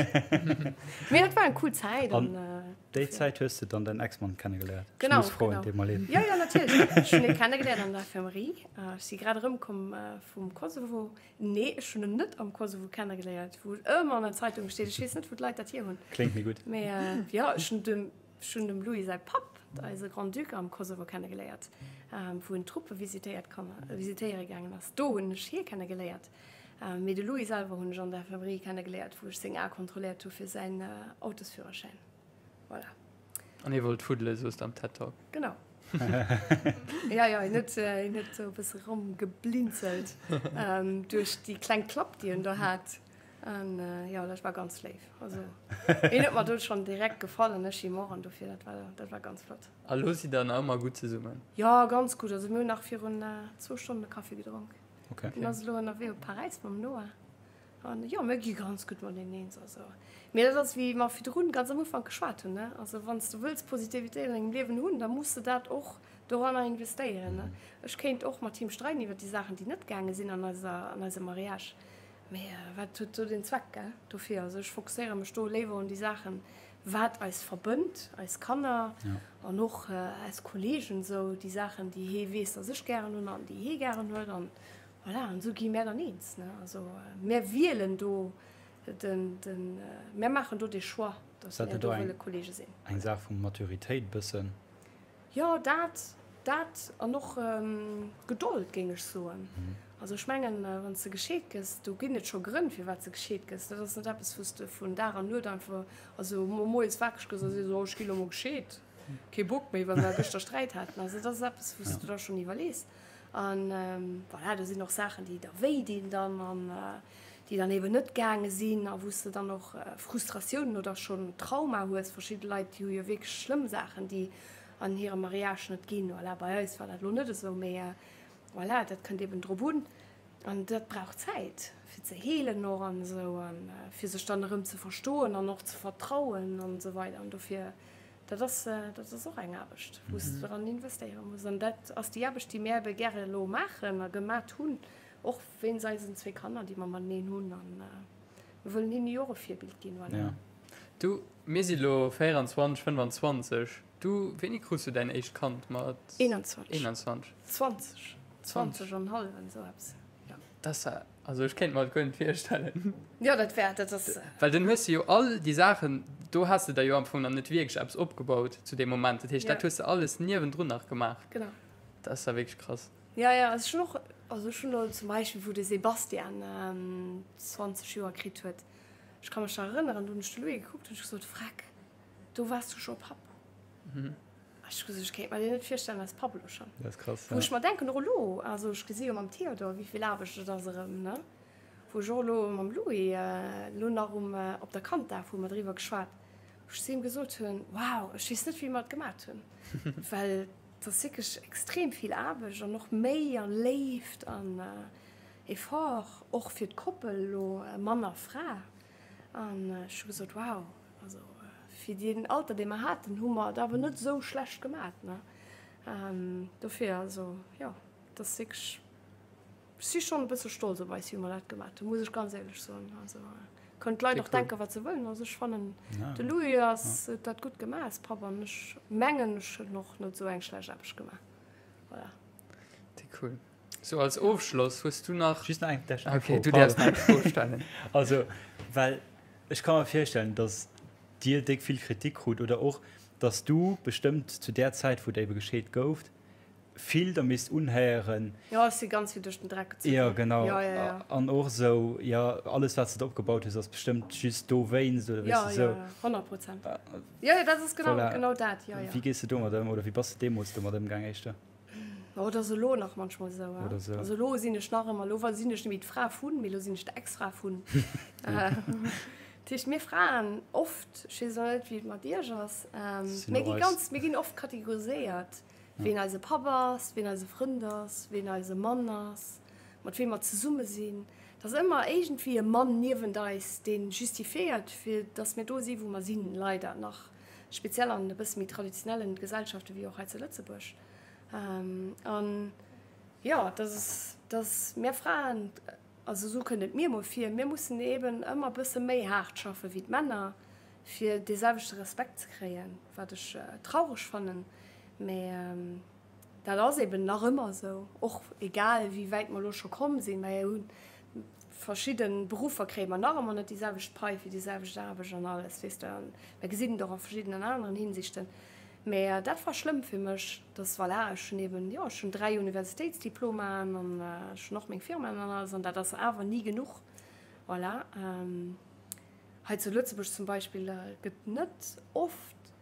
Mee dat war eng cool Zäit. An An, äh, déi Zäit hues de dann däin Ex-Mann kennegeléiert? Ech Genau, muss froen, genau. deet mer leed. Jo, jo, natierlech. Ech hunn e kennegeléiert an der Infirmerie. Äh, ech si grad erëmkomm äh, vum Kosovo. Nee, ech hunn en net am Kosovo kennegeléiert, wou et ëmmer an der Zeitung steet. Ech weess net, wou d'Leit dat hier hunn. Kléngt méi gutt. Mee äh, jo, ech hunn dem Ech hunn dem Louis säi Papp, eise Grand-Duc, am Kosovo kennegeléiert, wou en d'Truppe visitéiert visitéiere gaangen ass. Do hunn ech hie kennegeléiert. Mee de Louis selwer hunn ech an der Infirmerie kennegeléiert, wou ech seng Ae kontrolléiert hu fir säin Autosführerschäin. Voilà. An hie wollt fuddele, soos de am TED Talk. Genau. Jo, jo, hien huet, hien huet esou e bësse romgeblinzelt duerch déi kleng Klapp, déi en do hat. An jo, dat war ganz léif. Also hien huet mer do schonn direkt gefall an ech him och an dofir dat war dat war ganz flott. A lo sidd der nach ëmmer gutt zesummen? Jo, ganz gutt. Also mir hunn nach virun zwou Stonnen e Kaffi gedronk. Okay. Hien ass elo ënnerwee op Paräis mam Noah. An jo, mir gi ganz gutt mateneen eens. Also, mee dat ass wéi mer virdrun ganz am Ufank geschwat hunn, ne? Also wann s de wëlls Positivitéit an dengem Liewen hunn, da muss de dat och doranner investéieren, ne? Ech kéint och mat him streiden iwwer déi Saachen, déi net gaange sinn an eiser an eisem Mariage. Mee wat huet do den Zweck, gell? Dofir, also ech fokusséiere mech do léiwer un déi Saachen. wat eis verbënnt, eis Kanner an och eis Kolleegen, esou déi Saachen, déi hee weess, dass ech gären hunn an déi hee gären huet. An voilà, an esou gi mär dann eens, ne. Also mär wielen do den, den, mär maachen do de Choix, dass mär do wëlle Kolleege sinn. Eng Saach vu Maturitéit bëssen. Jo, dat, dat an och Gedold, géing ech soen. Also ech mengen, wann s de gescheet gëss, do ginn et scho Grënn, firwat s de gescheet gëss. Dat ass net eppes, wou s de vun Dag an Nuet einfach, also moies wakereg gëss a sees, oh ech gi lo mol gescheet, kee Bock méi, well mer gëschter Sträit haten. Also dat ass eppes, wou s de der schonn iwwerlees. An voilà, do sinn och Saachen, déi der wéi dinn dann an déi dann eben net gaange sinn a wou s de dann och Frustratiounen oder schonn Trauma hues. Verschidde Leit, déi hu jo wierklech schlëmm Saachen, déi an hirem Mariage net ginn. Voilà, bei eis war dat elo net esou, mee voilà, dat kënnt eben drop un. An dat brauch Zäit, fir ze heelen och an esou a fir sech dann erëm ze verstoen an och ze vertrauen an esou weider. An dofir, dat ass, dat ass och eng Aarbecht, wou s de dran investéiere muss. An dat ass déi Aarbecht, déi mär ebe gäre elo maachen a gemat hunn, och wéinst eisen zwee Kanner, déi mer mateneen hunn. A mir wëllen hinne jo och e Virbild ginn, voilà. Ja. Du, mir si lo 24, 25. Du, wéini krus du däin éischt Kand? Mat 21. 21. 20. 20 an hallwen, esou eppes, jo. Dat ass ja, also ech kéint mer et guer net virstellen. Jo, dat wär, dat ass. Well dann hues de jo all déi Saachen, do has de der jo am Fong nach net wierklech eppes opgebaut zu deem Moment. Dat heescht, dat hues de alles niewendrun nach gemaach. Genau. Dat ass ja wierklech krass. Jo, jo, also ech hunn och, also ech hunn elo zum Beispill, wou de Sebastian 20 Joer kritt huet, ech ka mech nach erënneren, do hunn ech de Louis gekuckt, hunn ech gesot, Freck, do waars du scho Papp. Ech hu gesot, ech kéint mer deen net virstellen als Papp elo schonn. Dat ass krass, ja. Wou ech mer denken, och elo, also ech gesi jo mam Theodor, wéi vill Aarbecht et ass erëm, ne? Wou ech och elo mam Louis elo nach um, op der Kanddaf hu mer driwwer geschwat, wou ech zu him gesot hunn, wow, ech weess net, wéi mer et gemat hunn, well et ass wierklech extrem vill Aarbecht an och Méi a Léift an Effort, och fir d'Koppel elo Mann a Fra. An ech hu gesot, wow, also fir deen Alter, dee mer haten, hu mer et awer net esou schlecht gemat, ne? Dofir, also jo, et ass wierklech, ech si schonn e bësse stolz op eis, wéi mer dat gemat hunn, muss ech ganz éierlech soen. Also kënnen d'Leit och denken, wat se wëllen. Also ech fannen, de Louis ass, huet dat gutt gemaach als Papp an ech mengen, ech hunn och net esou eng schlecht Aarbecht gemaach. Voilà. Déi cool. Sou als Ofschloss hues du nach. Just nach eng eng Okay, du däerfs nach eng Fro stellen. Also, well ech ka mer virstellen, datt Dir déck vill Kritik krut oder och, datt du bestëmmt zu där Zäit, wou et ebe gescheet gouft, vill der misst unhéieren. Jo, ech si ganz vill duerch den Dreck gezu ginn. Jo, genau. Jo, jo, jo. An och esou, jo, alles, wat s de opgebaut hues, ass bestëmmt just dowéinst oder weess de esou. Jo, jo, jo, 100 Prozent. Jo, jo, dat ass genau, genau dat, jo, jo. Wéi gees de domat ëm oder wéi bass de deemools domat ëmgaang éischter? Oh, dat ass elo nach manchmol esou. Oder esou. Also elo sinn ech nach ëmmer, elo sinn ech net méi d'Fra vun, mee elo sinn ech d'Ex-Fra vun. Dat heescht, mir Fraen oft, ech weess elo net, wéi et mat iech ass, mir gi ganz, mir ginn oft kategoriséiert, ween eise Papp ass, ween eise Frënd ass, ween eise Mann ass, mat weem mer zesumme sinn. Et ass ëmmer iergendwéi e Mann niewent eis, dee justifiéiert, fir datt mir do si wou mer sinn, leider nach, speziell an e bësse méi traditionellen Gesellschaften, wéi och hei zu Lëtzebuerg. An jo, dass ass, dass mir Fraen, also esou kënnt et mir emol vir, mir mussen eeben ëmmer e bësse méi haart schaffe wéi d'Männer, fir dee selwechte Respekt ze kréien, wat ech traureg fannen. Mä dat ass eeben nach ëmmer esou, och egal wéi wäit mer elo scho komm sinn. Mer hu verschidde Beruffer, kréie mer nach ëmmer net déi selwecht Pai fir déi selwecht Aarbecht an alles, weess de. An mer gesinn et och a verschiddenen aneren Hinsichten. Mä dat war schlëmm fir mech, dass, voilà, ech hunn eben, jo, ech hunn 3 Universitéitsdiplomaen an ech hunn och meng Firmaen an alles an dat ass awer ni genuch, voilà. Hei zu Lëtzebuerg zum Beispill gëtt net oft,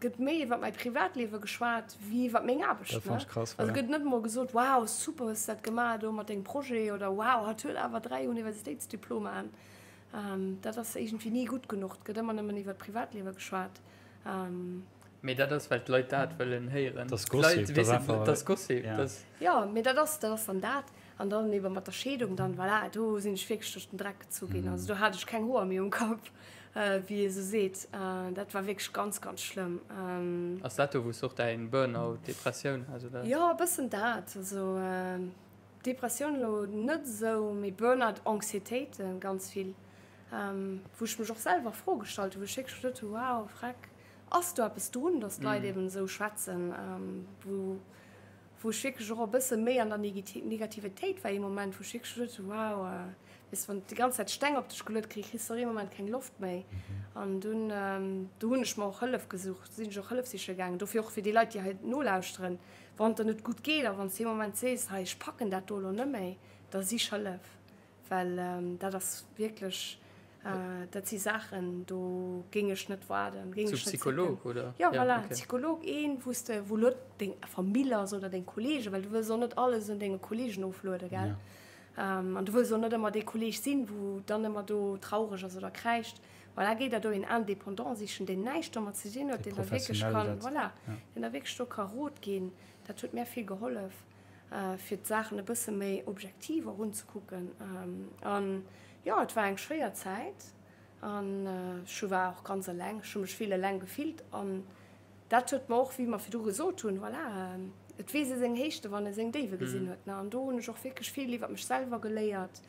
gëtt méi iwwer mäi Privatliewe geschwat wéi iwwer meng Aarbecht, ne. Also gëtt net emol gesot, wow, super hues de dat gemaach do mat dengem Projet oder wow, hatt huet awer 3 Universitéitsdiplomaen. Dat ass iergendwéi ni gutt genuch. Et gëtt ëmmer nëmmen iwwer d'Privatliewe geschwat. Mee dat ass, well d'Leit dat wëllen héieren. Dat ass Gossip. Dat ass einfach. Dat ass Gossip. Jo, mee dat ass, dat ass dann dat. An dann ebe mat der Scheedung dann, voilà, do sinn ech wierklech duerch den Dreck gezu ginn. Also do hat ech keng Hoer méi um Kapp, wéi ee sou seet. Dat war wierklech ganz, ganz schlëmm. Ass dat do, wou s de och däin Burnout, Depressioun has, oder? Jo, e bëssen dat. Also. Depressioun elo net esou, mee Burnout, Anxiétéiten ganz vill. wou ech mech och selwer Froe gestallt hunn, wou ech wierklech geduet hunn, wow, freck, ass do eppes drun, datt d'Leit eben esou schwätzen, wou wou ech wierklech och e bësse méi an der Negativitéit war ee Moment, wou ech wierklech geduet hunn, wow, weess wann de déi ganz Zäit Steng op dech geluet kriss, kriss de och ee Moment keng Loft méi. An dunn, do hunn ech mer och Hëllef gesucht, sinn ech och Hëllef siche gaangen. Dofir och fir déi Leit, déi hei nolauschteren, Wann et der net gutt geet a wann s de ee Moment sees, hei ech packen dat do elo net méi, da sich Hëllef. Well dat ass wierklech, dat si Saachen, do géing ech net waarden, géing ech net zécken. Psycholog, oder? Jo, voilà, en Psycholog, een, wou s de, wou elo deng Famill ass oder deng Kollegen, well du wëlls och net alles un denge Kollegen oflueden, gell? An du wëlls och net ëmmer dee Kolleg sinn, wou dann ëmmer do traureg ass oder kräischt. Voilà, géi der do een Indépendant sichen, deen näischt domat ze dinn huet, deen der wierklech kann, voilà, deen der wierklech do ka Rot ginn. Dat huet mär vill gehollef. fir d'Saachen e bësse méi objektiv och unzekucken. An jo, et war eng schwéier Zäit an ech war och ganz eleng, ech hu mech vill eleng gefillt an dat huet mer och, wéi mer virdru gesot hunn, voilà, et weess ee seng Héichte wann e seng Déiwe gesinn huet, ne. An do hunn ech och wierklech vill iwwer mech selwer geléiert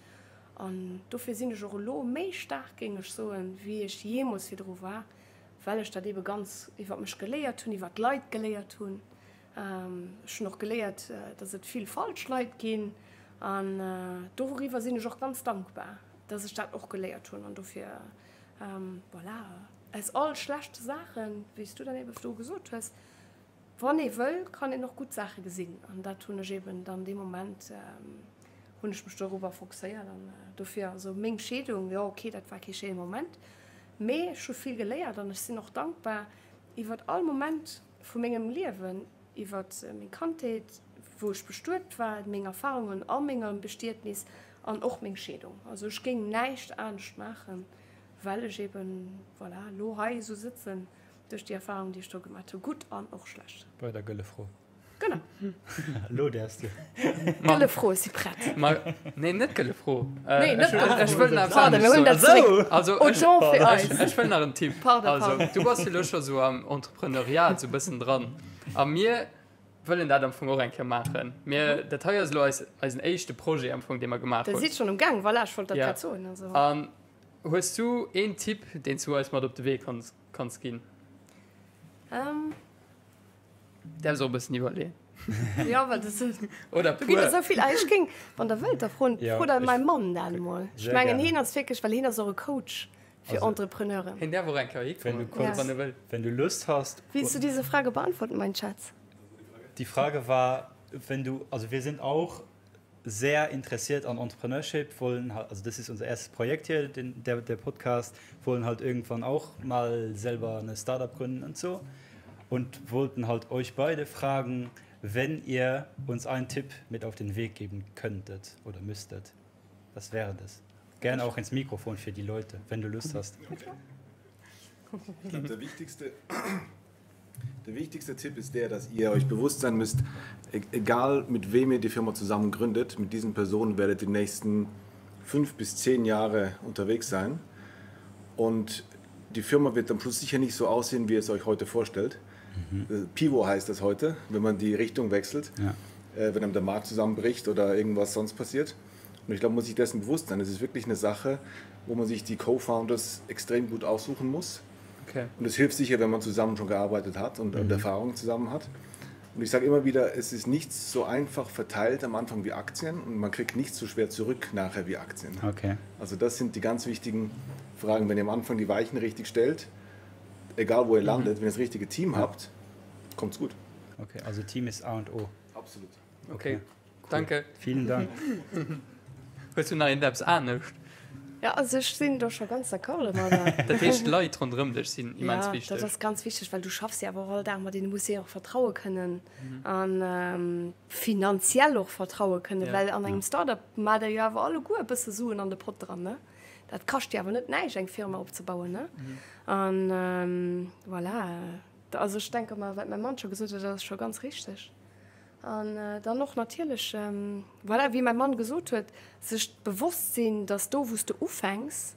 an dofir sinn ech och elo méi staark, géing ech soen, wéi ech jeemools virdru war, well ech dat eebe ganz iwwer mech geléiert hunn, iwwer d'Leit geléiert hunn. Ech hunn och geléiert, dass et vill falsch Leit ginn an doriwwer sinn ech och ganz dankbar, dass ech dat och geléiert hunn an dofir, voilà, aus all schlechte Saachen, wéi s du dann ebe virdru gesot hues, wann ee wëll, kann een och gutt Saache gesinn an dat hunn ech eben dann dee Moment, hunn ech mech dorobber fokusséiert an dofir, also meng Scheedung, jo okay, dat war kee schéine Moment, mee ech hu vill geléiert an ech sinn och dankbar iwwert all Moment, Vu mengem Liewen, iwwert meng Kandheet, wou ech bestuet war, meng Erfahrungen a mengem Bestietnis an och meng Scheedung. Also ech géing näischt anescht maachen, well ech eben, voilà, elo hei esou sëtzen duerch déi Erfahrungen, déi ech do gemaat hu, gutt an och schlecht. Bei der gëlle Fro. Genau. Elo däerfs du. Gëlle Fro, ech si prett. Ma nee, net gëlle Fro. Nee, net gëlle Fro. Ech wëll nach eppes Pardon, mir huelen dat zeréck. Also, ech, Autant fir eis. ech wëll nach en Tipp. Pardon, Also, pardon. du bass jo elo scho sou am Entrepreneuriat sou e bëssen dran. A mir wëllen dat am Fong och eng Kéier maachen. Mir, dat hei ass elo eis, eisen éischte Projet am Fong, dee mer gemaach Der hunn. sidd schonn um Gaang, voilà, ech wollt dat Ja. grad soen. Also. An hues du een Tipp, deen s du eis mat op de Wee kanns, kanns ginn? Ähm. Däerfs och e bëssen iwwerleeën. Ja, well das, Oder do ginn puer. der sou vill. Ah, ech géing, wann der wëllt, da froen, Ja, frot der ech- mäi Mann dat emol. Ech Sehr mengen, gerne. hien ass wierklech, well hien ass och e Coach fir Also- Entrepreneuren. Hien däerf och eng Kéier Wenn du hikommen, kurz, wann e wëll. wenn du Lust hast. Willst du diese Frage beantworten, mein Schatz? Die Frage war, wenn du, also wir sind auch sehr interessiert an Entrepreneurship, wollen halt, also das ist unser erstes Projekt hier, den, der, der Podcast, wollen halt irgendwann auch mal selber eine Startup gründen und so und wollten halt euch beide fragen, wenn ihr uns einen Tipp mit auf den Weg geben könntet oder müsstet. Was wäre das? Gerne auch ins Mikrofon für die Leute, wenn du Lust hast. Okay. Ich glaube, der wichtigste Der wichtigste Tipp ist der, dass ihr euch bewusst sein müsst, e-, egal mit wem ihr die Firma zusammen gründet, mit diesen Personen werdet die nächsten fünf bis zehn Jahre unterwegs sein. Und die Firma wird am Schluss sicher nicht so aussehen, wie ihr es euch heute vorstellt. Mhm. Äh, Pivo heißt das heute, wenn man die Richtung wechselt, ja. äh, wenn einem der Markt zusammenbricht oder irgendwas sonst passiert. Und ich glaube, muss sich dessen bewusst sein. Es ist wirklich eine Sache, wo man sich die Co-Founders extrem gut aussuchen muss. Okay. Und es hilft sicher, wenn man zusammen schon gearbeitet hat und, mhm. und Erfahrungen zusammen hat. Und ich sage immer wieder, es ist nichts so einfach verteilt am Anfang wie Aktien und man kriegt nichts so schwer zurück nachher wie Aktien. Okay. Also das sind die ganz wichtigen Fragen. Wenn ihr am Anfang die Weichen richtig stellt, egal wo ihr mhm. landet, wenn ihr das richtige Team ja. habt, kommt's gut. Okay, also Team ist A und O. Absolut. Okay. okay. Cool. Danke. Vielen Dank. Hues du nach een eppes anescht? Ja, also ech sinn do scho ganz d'accord domadder. Dat heescht d'Leit ronderëm dech sinn immens Ja, wichteg. dat ass ganz wichteg, well du schaffs jo awer och all Dag mat deenen, du muss hinnen och vertraue kënnen an finanziell och vertraue kënnen, Ja. well an engem Start-up maacht der jo awer alleguer e bësse Suen an de Pott dran, ne? Dat kascht jo awer net näischt, eng Firma opzebauen, ne? An voilà, also ech denke mer, wat mäi Mann scho gesot huet, dat ass scho ganz richteg. An dann och natierlech, voilà, wéi mäi Mann gesot huet, sech bewosst sinn, dass do, wou s de ufänks,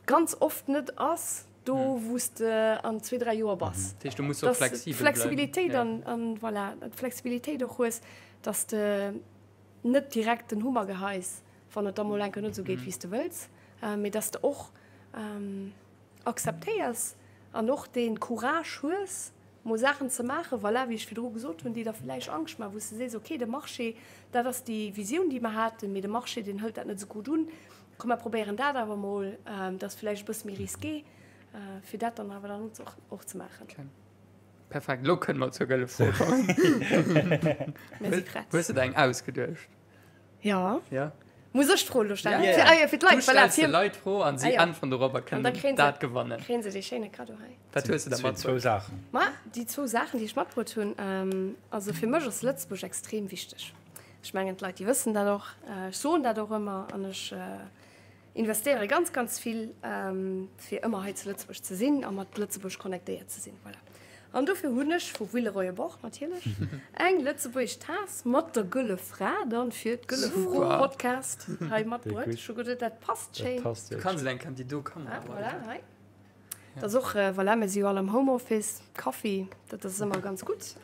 ganz oft net ass do, wou s de an zwee, dräi Joer bass. Dat heescht, du muss och Dass flexibel bleiwen. d'Flexibilitéit an, an voilà, d'Flexibilitéit och hues, dass de net direkt den Hummer geheis, wann et da mol eng Kéier net esou geet, wéi s de wëlls. Mee dass de och akzeptéiers an och dee Courage hues, mol Saachen ze maachen, voilà, wéi ech virdru gesot hunn, déi der villäicht Angscht maachen, wou s de sees, okay, de Marché, dat ass déi Visioun, déi mer haten, mee de Marché, deen hëlt dat net esou gutt un, komm mer probéieren dat awer mol, dat ass villäicht e bësse méi risqué, fir dat dann awer dann och ze maachen. Okay. Perfekt, elo kënne mer zur gëlle Fro kommen. Mir si prett. Hues de der eng ausgeduecht? Ja. Ja. Muss ech d'Fro elo stellen? Ja. Fir, ah, ja, fir d'Leit, Du voilà, stells de fir, Leit d'Fro an si Ah, ja. äntweren dorop a An da kënnen kréien se, dat gewannen. kréien se dee schéine Kaddo hei. Wat hues de da Zwee, zwou matbruecht? Saachen. Ma déi zwou Saachen, déi ech matbruet hunn, ähm, also fir mech ass Lëtzebuerg extrem wichteg. Ech mengen, d'Leit, déi wëssen dat och. Ech soen dat och ëmmer an ech, Investéiere ganz, ganz vill, fir ëmmer hei zu Lëtzebuerg ze sinn a mat Lëtzebuerg connectéiert ze sinn. Voilà. An dofir hunn ech vu Villeroy et Boch natierlech eng lëtzebuergesch Taass mat der Gëlle Fra dann fir d'Gëlle Fro Podcast hei matbruet. Ech hu geduet, dat passt schéin. Du kanns et eng Kéier an déi do Kamera Ah, voilà, hei. Dat ass och, voilà, mir si jo all am Homeoffice. Kaffi, dat ass ëmmer ganz gutt.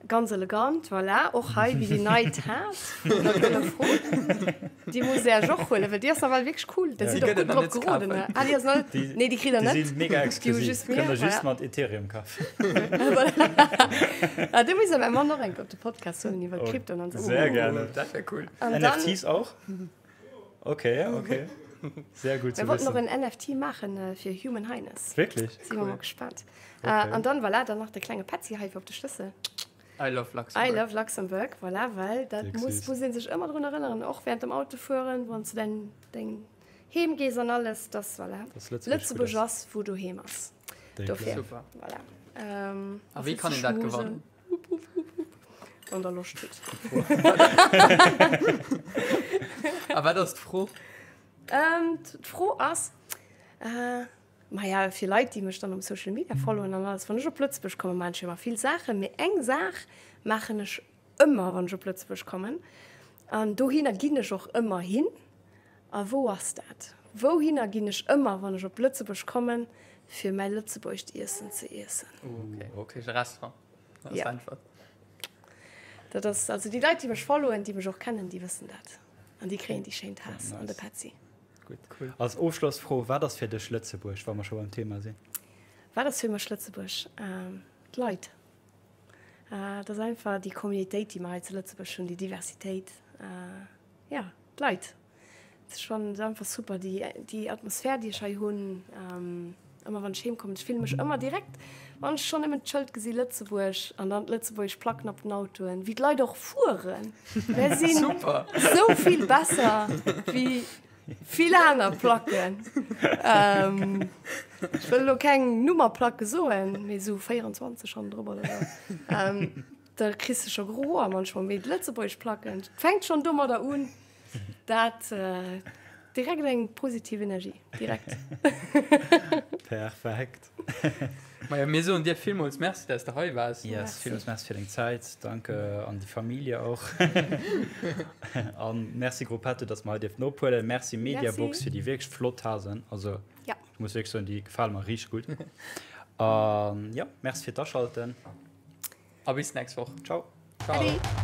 Ganz elegant, voilà. Och hei wéi déi nei Taass vun der Gëlle Fro. Déi musst Dir Iech och huelen, well déi ass nawell wierklech cool. Da sidd och gutt drop geroden. Ah, déi ass nach net. Nee, déi kritt Der net. Déi si mega Déi hu exklusiv. just mir, Kënnt der just voilà. mat Ethereum kafen. Voilà. Ah, do misst Der mäi Mann och eng Kéier op de Podcast huelen iwwer Kryptoen an esou. Sehr gerne. Dat wär cool. An dann. NFTs auch? Okay, okay. Sehr gut zu Mir wollten och wissen. en NFT maachen fir Human Highness. Wirklich? Si mer mol gespaant. Okay. An dann, voilà, dann nach de klenge Petzi hei fir op de Schlëssel. I love Luxembourg. I love Luxembourg, voilà, well dat muss, muss ee sech ëmmer drun erënneren, och während dem Autofueren, wann s du däin, deng heem gees an alles, dass, voilà, Dass Lëtzebuerg Lëtzebuerg gutt ass. ass, wou doheem ass. Déck. Dofir, Super. voilà. Ähm, A wéi kann een dat gewannen? Wupp, wupp, wupp, wupp. Wann der Loscht hutt. A wat ass d'Fro? Ähm, d'Fro ass, äh, maja, fir Leit, déi mech dann um Social Media followen an alles, wann ech op Lëtzebuerg kommen, maachen ech ëmmer vill Saachen, mee eng Saach maachen ech ëmmer, wann ech op Lëtzebuerg kommen, an dohinner ginn ech och ëmmer hin. A wou ass dat? Wouhinner ginn ech ëmmer, wann ech op Lëtzebuerg kommen, fir mäi lëtzebuergescht Iessen ze iessen? Okay, okay, Restaurant. Dat ass Ja. d'Äntwert. Dat ass, also déi Leit, déi mech followen, déi mech och kennen, déi wëssen dat. An déi kréien déi schéin Taass an de Petzi. Gutt. Cool. Als Ofschlossfro, Wat ass fir dech Lëtzebuerg, wa mer scho beim Thema sinn? Wat ass fir mech Lëtzebuerg? D'Leit. Et ass einfach déi Communitéit, déi mer hei zu Lëtzebuerg hunn, déi Diversitéit. Jo, d'Leit. Ech fannen et einfach super, déi, déi Atmosphär, déi ech hei hunn. Ëmmer wann ech heem kommen, ech fille mech ëmmer direkt, wann ech schonn nëmmen d'Schëld gesi Lëtzebuerg an dann d'lëtzebuergesch Placken op den Autoen, wéi d'Leit och fueren. Mär sinn Super! esou vill besser wéi vill aner Placken. Ech wëll elo keng Nummerplacke soen, mee esou 24 hannendrop oder esou. Da kriss de scho gro Hoer manchmol. Mee d'lëtzebuergesch Placken, et fänkt schonn domadder un. Dat direkt eng positiv Energie, direkt. Perfekt. Maja, mir soen dir villmools Merci, dass de hei waars. Yes, villmools Merci fir deng Zäit. Danke an déi Familie och. An Merci Gruppetto, dass mer hei dierften ophuelen. Merci Mediabox fir déi wierklech flott Tasen. Also, Ja. ech muss wierklech soen, déi gefale mer richteg gutt. An jo, Merci fir d'Aschalten. A bis d'nächst Woch. Ciao. Ciao. Ade.